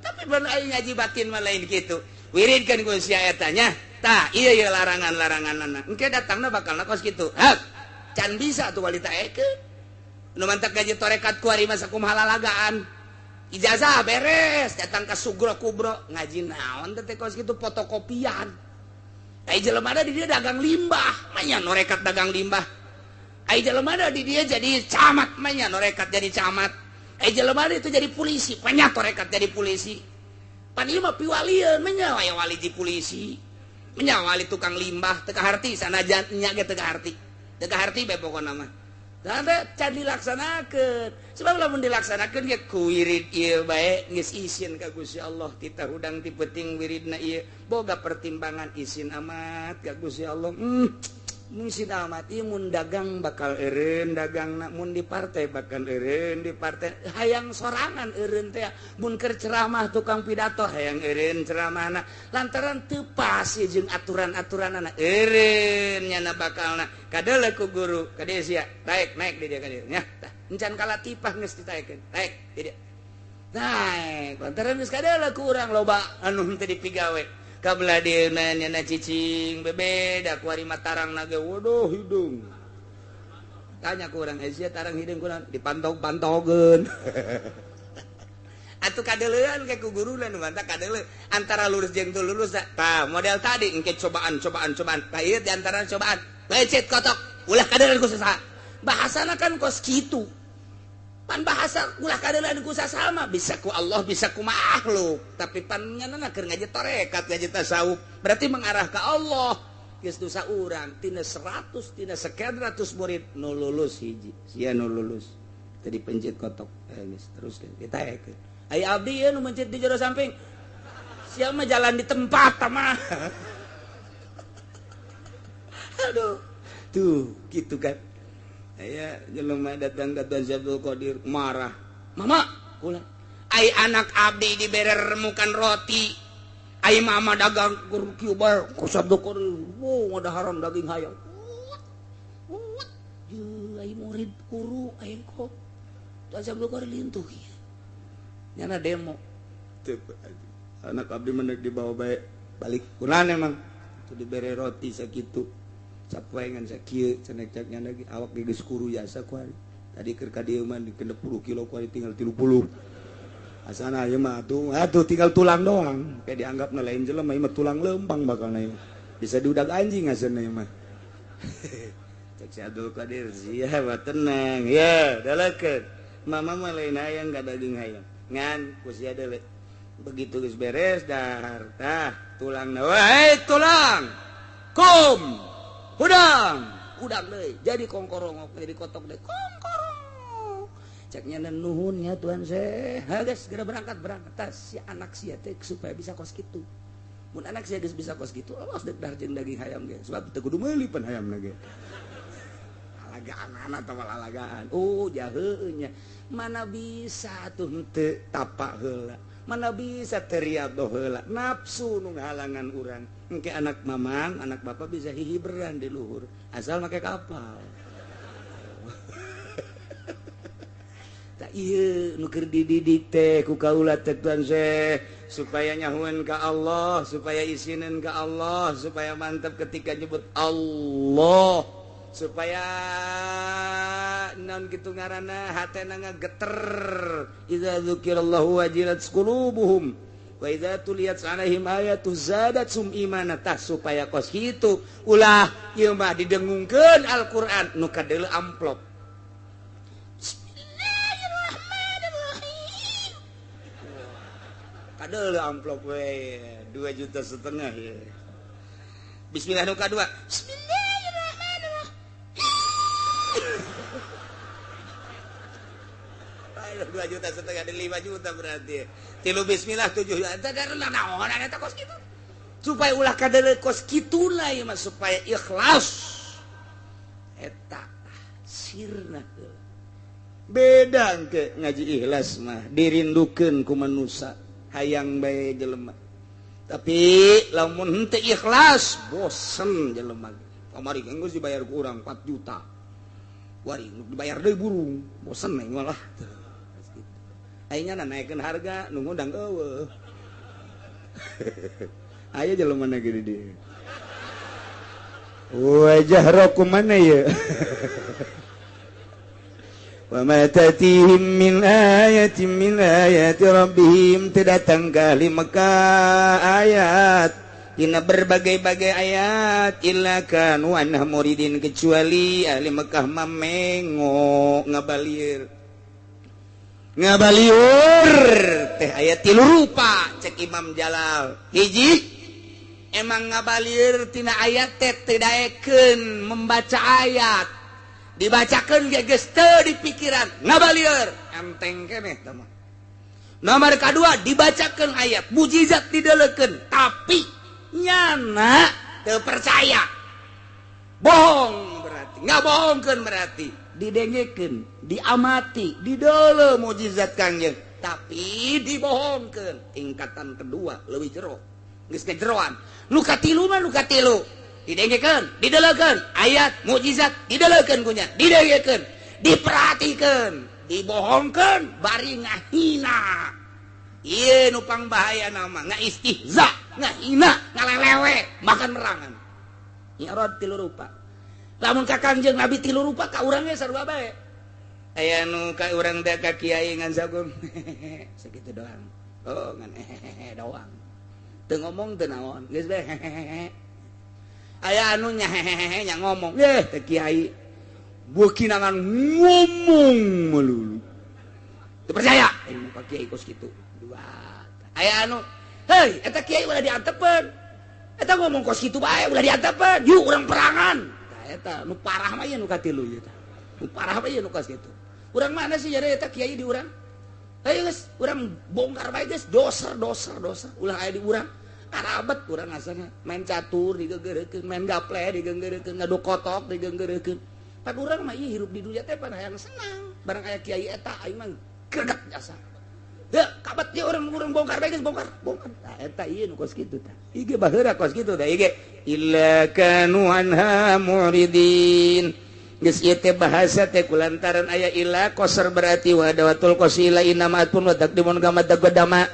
Tapi ban aing ngaji batin mah lain kitu. Wiridkeun ku sia eta nya. Tah, ieu ieu larangan-laranganna. Engke datangna bakalna kos kitu. Hak, can bisa atuh walita ekeun. Nu mantak gaji torekat ku ari mah sakumaha lalagaan. Ijazah beres, datang ke Sugro Kubro, ngaji naon teh kos kitu fotokopian. Ai jelema di dia dagang limbah, manya norekat dagang limbah. Ai jelema di dia jadi camat, manya norekat jadi camat. Ai jelema itu jadi polisi, manya torekat jadi polisi. Pan ieu mah piwalieun, manya aya wali di polisi. Manya wali tukang limbah, teu kaharti sanajan nya ge teu kaharti. Teu kaharti bae pokona mah. Tanda can dilaksanakeun. Sebab lamun dilaksanakeun ge ku wirid ieu bae geus isin ka Gusti Allah tita hudang ti peuting wiridna ieu boga pertimbangan isin amat ka Gusti Allah. Isin amat ieu mun dagang bakal eureun dagangna, mun di partai bakal eureun di partai, hayang sorangan eureun teh, mun keur ceramah tukang pidato hayang eureun ceramahna lantaran teu pas jeung aturan-aturanana eureun nyana bakalna kadeuleu ku guru ka dieu sia naik naik di dia ka dieu nya tah encan kalatipah geus ditaekeun naik di dia naik lantaran geus kadeuleu ku urang loba anu henteu dipigawe kabelah dieuna nyana cicing bebeda ku ari mah tarang na ge waduh hidung tanya ku urang sia tarang hidung kurang dipantog-pantogeun atuh kadeleuan ke ku guruna nu mantap kadeuleu antara lurus jeung teu lurus tah model tadi engke cobaan cobaan cobaan tah ieu di antara cobaan becet kotok ulah kadeleuan ku saha bahasana kan kos kitu pan bahasa ulah kadeleuan ku sasama bisa ku Allah bisa ku makhluk tapi pan nyanana keur ngaji tarekat ngaji tasawuf berarti mengarah ke Allah geus dosa urang tina 100 tina sekian ratus murid nu lulus hiji sia nu lulus tadi pencet kotok geus teruskeun ditaekeun ai abdi ieu nu mencet di jero samping sia mah jalan di tempat mah aduh tuh gitu kan. Aya jelema datang ka Tuan Abdul Qadir marah. Mama, kula. Ai anak abdi dibere remukan roti. Ai mama dagang kur kieu bae ku Abdul Qadir. Wow, ngadaharan daging hayam. Wut. Ye ai murid guru aing kok. Tuan Abdul Qadir lintuh ieu. Nyana demo. Teu anak abdi mah dibawa bae balik kunaon emang. Teu dibere roti sakitu. Capoengan sakieu cenah cek nya lagi awak ge geus kuru jasa ku ari. Tadi keur ka dieu mah 60 kilo ku ari tinggal 30. Asana ieu mah atuh tinggal tulang doang. Kayak dianggapna lain jelema ieu mah tulang lempang bakalna ieu. Bisa diudag anjing asana ieu mah. Cek si Abdul Qadir sia mah tenang ya dalekeun. Mama mah lain hayang ka daging hayam. Ngan ku sia deuleu. Begitu geus beres dahar tah tulangna wae tulang. Kum hudang hudang deui jadi kongkorongok jadi kotok deui kongkorong cek nya nuhun nya Tuhan seh geus segera berangkat berangkat tas si anak sia teh supaya bisa kos kitu mun anak sia geus bisa kos kitu awas deuk dahar jeung daging hayam ge sebab teu kudu meuli pan hayamna ge alagaan atawa lalagaan oh jaheueuh nya mana bisa tuh henteu tapak heula mana bisa teriadoh heula nafsu nu ngahalangan urang engke anak mamang anak bapak bisa hihiberan di luhur asal make kapal tak ieu nu keur dididik teh ku kaula teh Tuan Syekh supaya nyahueun ka Allah supaya isineun ka Allah supaya mantap ketika nyebut Allah supaya naon kitu ngaranna hatena ngageter idza dzukirallahu wajilat qulubuhum wa idza tuliyat alaihim ayatu zadatsum imana tah supaya kos kitu ulah ieu mah didengungkeun Al-Qur'an nu kadeuleu amplop Bismillahirrahmanirrahim kadeuleu amplop we 2,5 juta ya. Bismillah nu kadua Bismillahirrahmanirrahim 2,5 juta ada 5 juta berarti. Tilu bismillah 7 juta dari naon eta kos kitu. Supaya ulah kadeuleu kos kitu lah ieu mah supaya ikhlas. Eta sirna beda engke ngaji ikhlas mah dirindukeun ku manusa hayang bae jelema. Tapi lamun henteu ikhlas bosen jelema. Kamari geus dibayar ku urang 4 juta. Wari dibayar deui burung, bosen aing malah. Aingna naikeun harga nu ngundang eueuh. Aya jelema na gede dieu. Wajah roku mana ya? Wa ma tatihim min ayatin min ayati rabbihim teu datang ka ahli Mekah ayat dina berbagai-bagai ayat illa kanu anha muridin kecuali ahli Mekah mamengo ngabalieur ngabalieur teh ayat tilu rupa cek Imam Jalal. Hiji emang ngabalieur tina ayat teh teu daekeun membaca ayat dibacakeun ge geus teu di pikiran ngabalieur enteng keneh tah mah. Nomor kadua dibacakeun ayat mujizat didelekeun tapi nyana teu percaya bohong berarti ngabohongkeun berarti didengekeun diamati didele mujizat Kangjeng tapi dibohongkeun tingkatan kedua leuwih jero geus kejeroan. Nu katilu mah nu katilu didengekeun didelekeun ayat mukjizat didelekeun kunya didengekeun diperhatikeun dibohongkeun bari ngahina. Ieu nu pangbahaya nama ngaistihza ngahina ngalelewe makan merangan nyorot tilu rupa. Lamun ka Kangjeng Nabi tilu rupa ka urang ge sarua bae. Aya nu ka urang teh ka kiai ngan sagum sakitu doang. Oh ngan doang teu ngomong teu naon geus bae. Aya anu nya hehehe nya ngomong yeh teh kiai beukinangan ngomong melulu teu percaya ilmu ka kiai kos kitu. Dua aya anu hei eta kiai ulah diantepeun eta ngomong kos kitu bae ulah diantepeun yuk urang perangan. Tah eta nu parah mah ieu nu katilu ieu tah nu parah mah ieu nu kos kitu. Urang mana sih jare eta kiai di urang ayo geus urang bongkar bae geus doser doser doser ulah aya di urang karabat urang asana main catur digenggereukeun main gaple digenggereukeun ngadu kotok digenggereukeun pan urang mah ieu hirup di dunia teh pan hayang senang barang aya kiai eta aing mah greget asa heuh kabat ieu urang bongkar bae geus bongkar bongkar tah eta ieu nu kos kitu tah ieu ge baheula kos kitu tah ieu ge illa kanu anha muridin geus ieu teh bahasa teh kulantaran aya illa qasar berarti wa dawatul qasila inama atun wa taqdimun kama taqaddama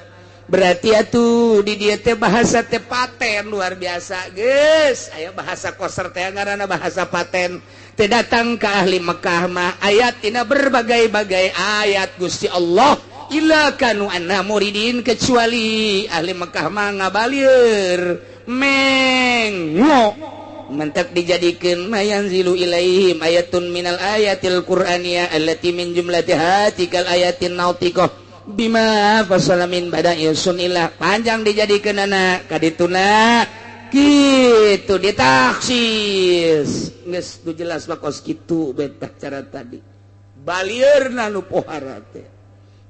berarti atuh di dieu teh bahasa teh paten luar biasa geus aya bahasa qasar teh ngaranna bahasa paten teh datang ka ahli Mekah mah ayat tina berbagai-bagai ayat Gusti Allah illa kanu anna muridin kecuali ahli Mekah mah ngabalieur mengo mentak dijadikeun mayanzilu ilaihim ayatun minal ayatil qur'aniyah allati min jumlatiha tikal ayatin nautiqah bima fasala min bada'i sunillah panjang dijadikeun anak kadituna kitu ditaksis geus nu jelas mah kos kitu betah cara tadi balieurna nu pohara teh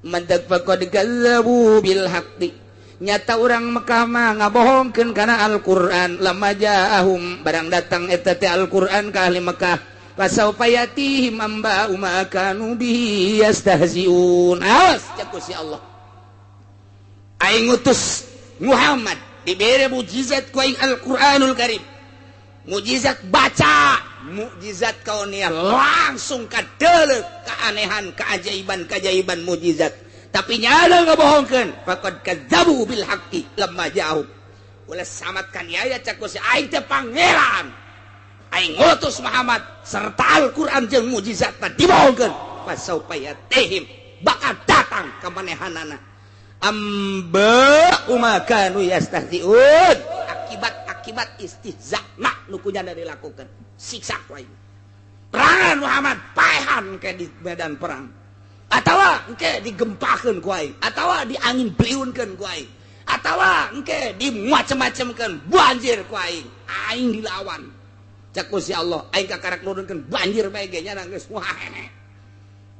mentak faqad kazzabu bil haqqi nyata urang Mekah mah ngabohongkeun kana Al-Qur'an lamma ja'ahum barang datang eta teh Al-Qur'an ka ahli Mekah fasaufa yatihim amba'u ma kanu bihi yastahzi'un. Awas cek si Allah aing ngutus Muhammad dibere mukjizat ku aing Al-Qur'anul Karim mukjizat baca mukjizat kauniah langsung kadeuleuh keanehan keajaiban keajaiban mukjizat tapi nyala ngabohongkeun faqad kadzabu bil haqqi lamma ja'ahum ulah samat kaniaya cak si aing teh pangeran aing ngutus Muhammad serta Al-Qur'an jeung mukjizatna dibohongkeun fasaufa yatihim bakal datang ka manehanana amba ma kanu yastahzi'un akibat-akibat istihza'na nu kunyana dilakukan siksa ku aing perangan Muhammad paehan ke di medan perang atawa engke digempakeun ku aing atawa diangin beliunkeun ku aing atawa engke dimacem-macemkeun banjir ku aing aing dilawan cek ku si Allah aing kakarak nurunkeun banjir bae ge nya geus wah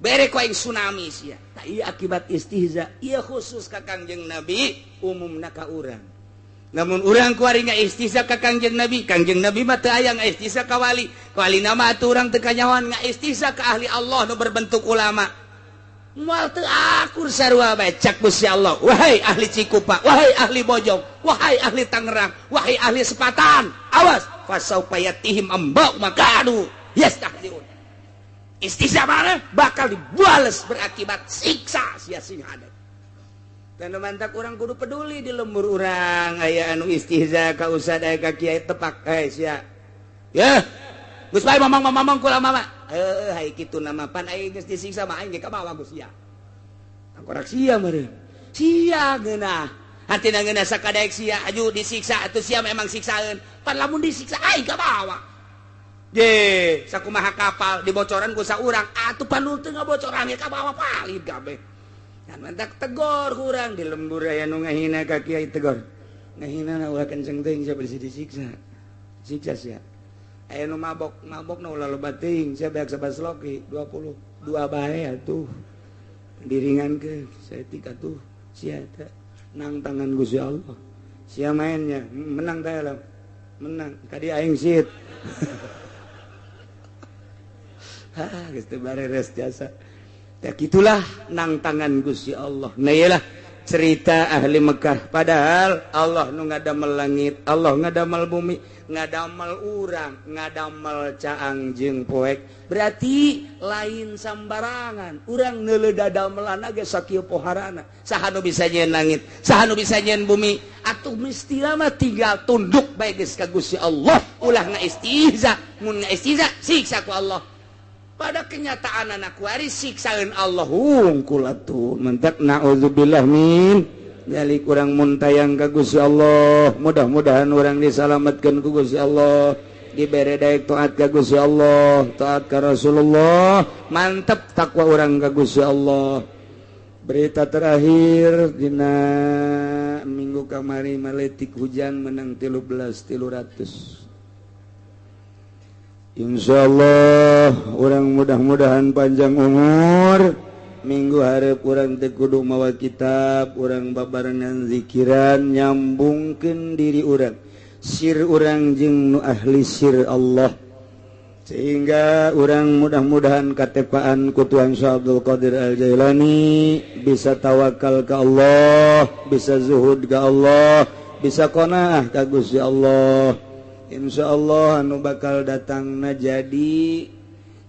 bere ku aing tsunami sia tah ieu akibat istihza ieu khusus ka Kangjeng Nabi umumna ka urang namun urang kuari ngaistihza ka Kangjeng Nabi Kangjeng Nabi mah teu aya ngaistihza ka wali wali nama atuh urang teu kanyahoan ngaistihza ka ahli Allah nu berbentuk ulama moal teu akur sarua bae cak Gusti Allah wahai ahli Cikupa wahai ahli Bojong wahai ahli Tangerang wahai ahli Sepatan awas fasaufa yatihim amba makanu yastahziun istihza mana bakal dibales berakibat siksa sia sing hadat. Dan mantak urang kudu peduli di lembur urang aya anu istihza ka ustad aya ka kiai tepak sia ya geus bae mamang-mamang kula mama Heuh hai kitu nama pan aing geus disiksa mah aing ge kabawa ku sia. Tangkorak sia meureun. Sia geunah. Hatina ngeunah sakadaek sia aju disiksa atuh sia memang siksaeun. Pan lamun disiksa aing kabawa. Je, sakumaha kapal dibocoran ku saurang atuh pan nu teu ngabocoran ge kabawa palid kabeh. Kan mantak tegor kurang di lembur aya nu ngahina ka kiai tegor. Ngahina ulah kenceng teuing sia bisi disiksa. Siksa sia. Aya nu mabok, mabok na ulah loba teuing sia beak sabasloki 22 bae atuh. Diringankeun saeutik atuh sia teh nang tangan Gusti Allah. Sia mainnya menang teh lah. Menang kadi aing sit. Hah, geus teu bareres jasa. Ya gitulah nang tangan Gusti Allah. Nah iyalah cerita ahli Mekah. Padahal Allah nu ngadamel langit, Allah ngadamel bumi, ngadamel urang, ngadamel caang jeung poek. Berarti lain sambarangan. Urang neuleuh dadamelan ge sakieu poharana. Saha nu bisa nyieun langit, saha nu bisa nyieun bumi. Atuh mesti mah tinggal tunduk bae geus ka Gusti Allah. Ulah ngaistihza, mun ngaistihza siksa ku Allah. Pada kenyataan anak waris siksaeun Allah hungkul atuh mentak naudzubillah min dzalik. Urang muntayang ka Gusti Allah, mudah-mudahan urang disalametkeun ku Gusti Allah, dibere daek taat ka Gusti Allah, taat ka Rasulullah, mantep takwa urang ka Gusti Allah. Berita terakhir dina minggu kamari maletik hujan menang 13.300. Insyaallah orang mudah-mudahan panjang umur. Minggu hareup urang teu kudu mawa kitab, urang babarengan zikiran nyambungkeun diri urang, sir urang jeung nu ahli sir Allah, sehingga urang mudah-mudahan katepaan ku Tuhan Syekh Abdul Qadir Al-Jailani bisa tawakal ka Allah, bisa zuhud ka Allah, bisa qanaah ka Gusti Allah. Insya Allah anu bakal datangna jadi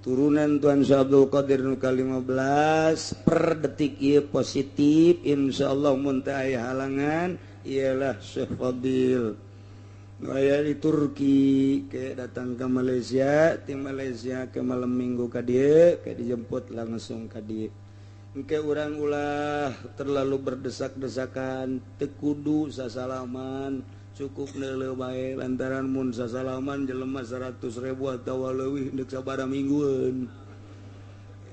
turunan Tuhan Syekh Abdul Qadir nu ka-15 per detik ieu positif. Insya Allah mun teu aya halangan ialah Syekh Fadil nu aya di Turki ke datang ke Malaysia, ti Malaysia ke malam minggu ka dieu ke dijemput langsung ka dieu. Engke urang ulah terlalu berdesak-desakan, teu kudu sasalaman, cukup neuleuh bae lantaran mun sasalaman jelema 100.000 atawa leuwih deuk sabaraha minggueun.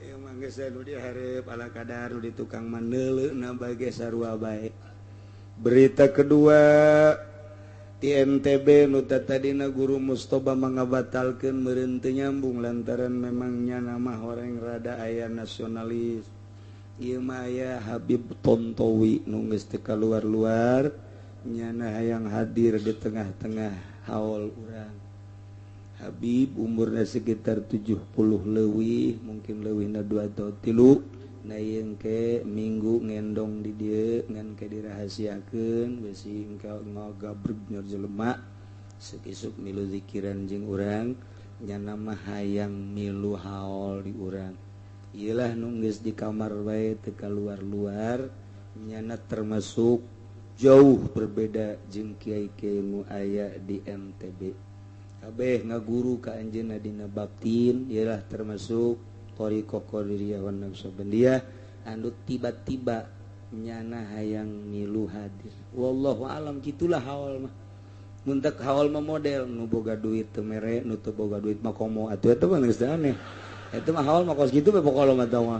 Ieu mah geus nu dihareup ala kadar nu di tukang mah neuleuhna bae ge sarua bae. Berita kedua ti NTB nu tadina guru Mustoba mangabatalkeun meureun teu nyambung lantaran memang nyana mah horeng rada aya nasionalis. Ieu mah aya Habib Tontowi nu geus teu kaluar-luar nyana hayang hadir di tengah-tengah haul urang. Habib umurna sekitar 70 leuwih, mungkin leuwihna 2 atau 3. Nah ieu ke minggu ngendong di dieu ngan ke dirahasiakeun bisi engke ngagabreg nyor jelema isuk-isuk milu zikiran jeung urang, nyana mah hayang milu haul di urang. Ieulah nu geus di kamar bae teu kaluar-luar, nyana termasuk jauh berbeda jeung kiai-kiai nu aya di MTB. Kabeh ngaguru ka anjeunna dina batin, ialah termasuk thariqah Qadiriyah wan Naqsyabandiyah anu tiba-tiba nyana hayang milu hadir. Wallahu alam kitulah haul mah. Mun teu haul mah model nu boga duit teu mere, nu teu boga duit mah komo atuh eta mah geus aneh. Eta mah haul mah kos kitu bae pokona mah tah mah.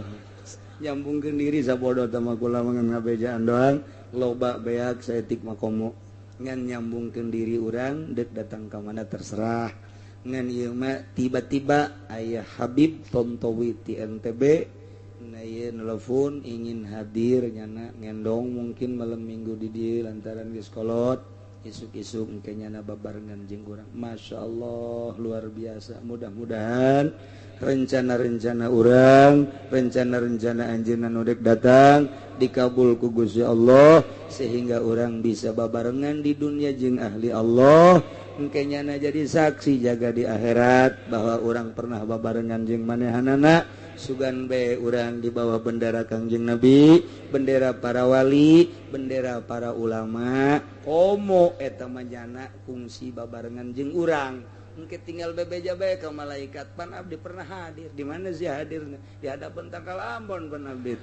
Nyambungkeun diri sabodo tah mah kula mah ngabejaan doang. Loba beak saeutik makomo ngan nyambungkeun diri urang deuk datang ka mana terserah. Ngan ieu mah tiba-tiba aya Habib Tontowi ti NTB na ieu nelpon ingin hadir nyana ngendong mungkin malam minggu di dieu lantaran geus kolot isuk-isuk engke nyana babarengan jeung urang. Masya Allah luar biasa. Mudah-mudahan rencana-rencana urang, rencana-rencana anjeunna nu dek datang dikabul ku Gusti Allah sehingga urang bisa babarengan di dunia jeung ahli Allah. Engke nyana jadi saksi jaga di akhirat bahwa urang pernah babarengan jeung manehanana. Sugan bae urang di bawah bendera Kangjeng Nabi, bendera para wali, bendera para ulama. Komo eta mah nyana kungsi babarengan jeung urang. Engke tinggal bebeja bae ka malaikat pan abdi pernah hadir. Di mana sih hadirna? Di hadapan tangkal Ambon pan abdi.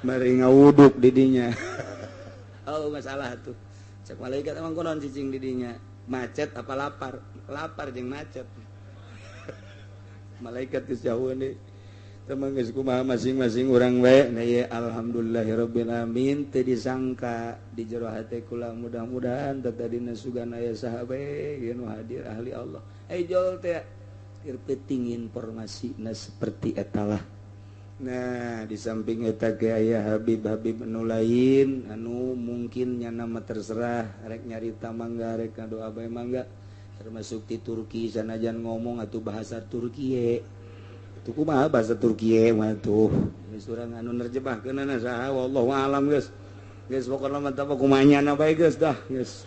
Bari ngawuduk di dinya. Oh masalah tuh. Cek malaikat emang kunaon cicing di dinya? Macet apa lapar? Lapar jeung macet. Malaikat geus jauh nih. Teman geus kumaha masing-masing urang we. Nah ye alhamdulillahirabbil alamin teu disangka di jero hate kula mudah-mudahan tadina sugan aya saha bae nu hadir ahli Allah. Jol teh keur penting informasina seperti eta lah. Nah, di samping eta ge aya Habib-habib anu lain anu mungkin nyana mah terserah rek nyarita mangga rek ngadoa bae mangga, termasuk di Turki sanajan ngomong atuh bahasa Turki. Itu kumaha bahasa Turki mah tuh. Geus urang anu nerjemahkeunana saha wallahu alam geus. Geus pokona mah teh kumaha nyana bae geus dah geus.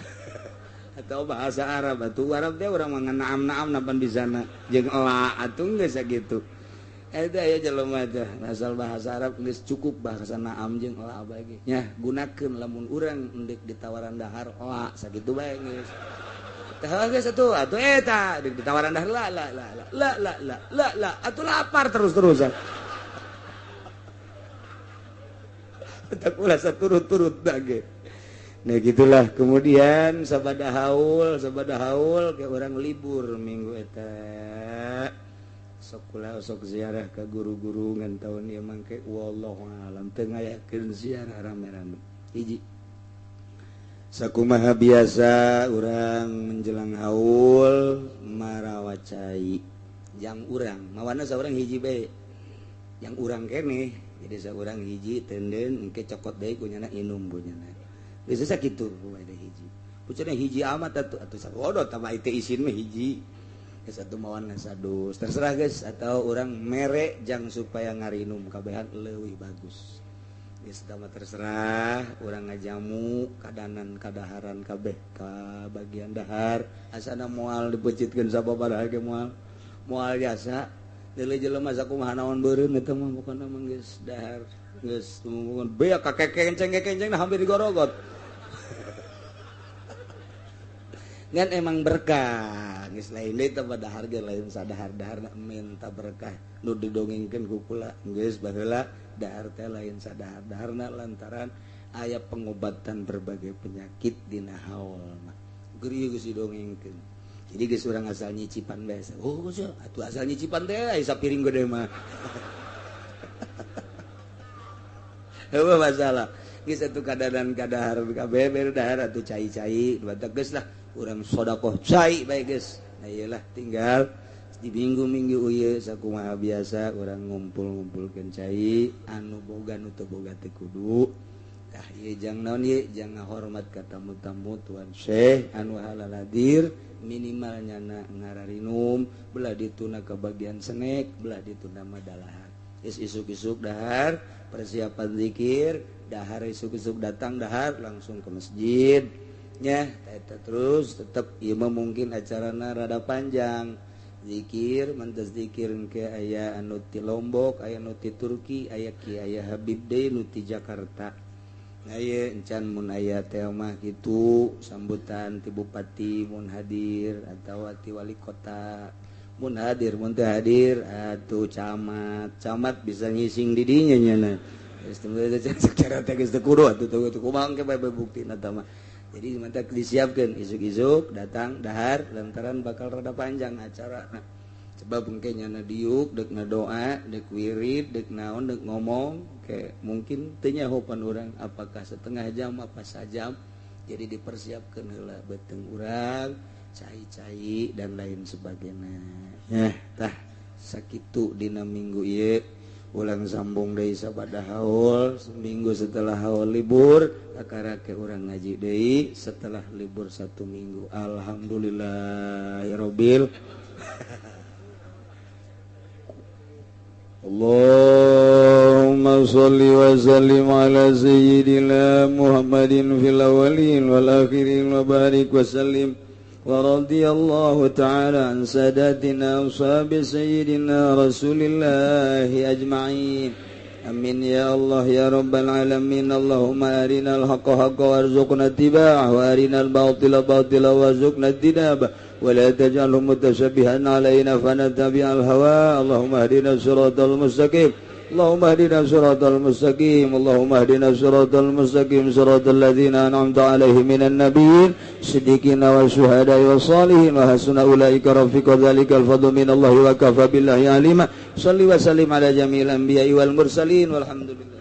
Atau bahasa Arab atuh Arab teh urang mah naam-naam napan di sana jeung ela atuh geus sakitu. Eta aya jelema teh asal bahasa Arab geus cukup bahasa naam jeung ela bae ge. Nya gunakeun lamun urang endek ditawaran dahar ela sakitu bae geus. Tah geus atuh atuh eta deuk ditawaran dahar la la la la la la la la atuh lapar terus-terusan. Tah ulah saturut-turut da ge. Nah gitulah kemudian sabada haul ke orang libur minggu eta sok kula sok ziarah ke guru-guru ngan taun ieu mangke wallahu alam teu ngayakeun ziarah rame-rame hiji sakumaha biasa urang menjelang haul marawa cai jang urang mawana saurang hiji bae yang urang keneh jadi saurang hiji tenden engke cokot deui kunyana inum kunyana geus sakitu ada hiji pucana hiji amat atuh atuh sabodo tah mah teu isin mah hiji geus atuh mawan sadus terserah geus atau urang mere jang supaya ngarinum kabehan leuwih bagus geus tah mah terserah urang ngajamu kadanan kadaharan kabeh ka bagian dahar asana moal dipeucitkeun sababaraha ge moal moal jasa deuleu jelema sakumaha naon beureum eta mah pokona mah geus dahar geus tumumun beak ka kekenceng-kekenceng hampir digorogot. Ngan emang berkah geus lain deui teh dahar ge lain sadahar-daharna minta berkah nu didongengkeun ku kula geus baheula dahar teh lain sadahar-daharna lantaran aya pengobatan berbagai penyakit dina haul mah keur ieu geus didongengkeun. Jadi geus urang asal nyicipan bae. Oh geus atuh asal nyicipan teh aya sapiring gede mah. Heueuh masalah geus atuh kadadan kadahar kabeh bere dahar atuh cai-cai batak geus lah urang sodakoh cai bae geus. Nah iyalah tinggal di minggu-minggu ieu sakumaha biasa urang ngumpul-ngumpulkeun cai anu boga nu teu boga teh kudu. Tah ieu jang naon ieu jang ngahormat ka tamu-tamu tuan Syekh anu halal hadir minimal nyana ngararinum belah dituna ka bagian senek belah dituna mah dalahar. Geus isuk-isuk dahar persiapan zikir dahar isuk-isuk datang dahar langsung ke masjid nya eta terus tetep ieu mah mungkin acarana rada panjang zikir mantas zikir ke aya anu ti Lombok aya nu ti Turki aya ki aya Habib deui nu ti Jakarta. Nah ieu encan mun aya teh mah kitu sambutan ti bupati mun hadir atawa ti wali kota mun hadir mun teu hadir atuh camat camat bisa ngising di dinya nyana geus teu secara teh geus teu kudu atuh teu kumaha engke bae buktina tah mah. Jadi mantap disiapkan isuk-isuk datang dahar lantaran bakal rada panjang acara. Nah, sebab mungkin nyana diuk dek ngadoa dek wirid dek naon dek ngomong kayak mungkin teu nyahopan urang apakah setengah jam apa sajam. Jadi dipersiapkan heula beuteung urang cai-cai dan lain sebagainya. Nah, tah sakitu dina minggu ieu ulang sambung deui sabada haul seminggu setelah haul libur kakarake urang ngaji deui setelah libur satu minggu. Alhamdulillahirabbil Allahumma sholli wa sallim ala sayyidina Muhammadin fil awwalin wal akhirin wa barik wa sallim wa radiyallahu ta'ala an sadatina ashabi sayyidina Rasulillahi ajma'in. Amin ya Allah ya rabbal alamin. Allahumma arinal haqqa haqqa warzuqna ittiba'ahu wa arinal batila batila warzuqna ijtinabah. ولا تجعله متشبها علينا فنتبع الهوى. اللهم اهدنا الصراط المستقيم. اللهم اهدنا الصراط المستقيم. اللهم اهدنا الصراط المستقيم صراط الذين أنعمت عليهم من النبيين الصديقين والشهداء والصالحين وحسن أولئك رفيقا. ذلك الفضل من الله وكفى بالله عليما. صل وسلم على جميع الأنبياء والمرسلين والحمد لله.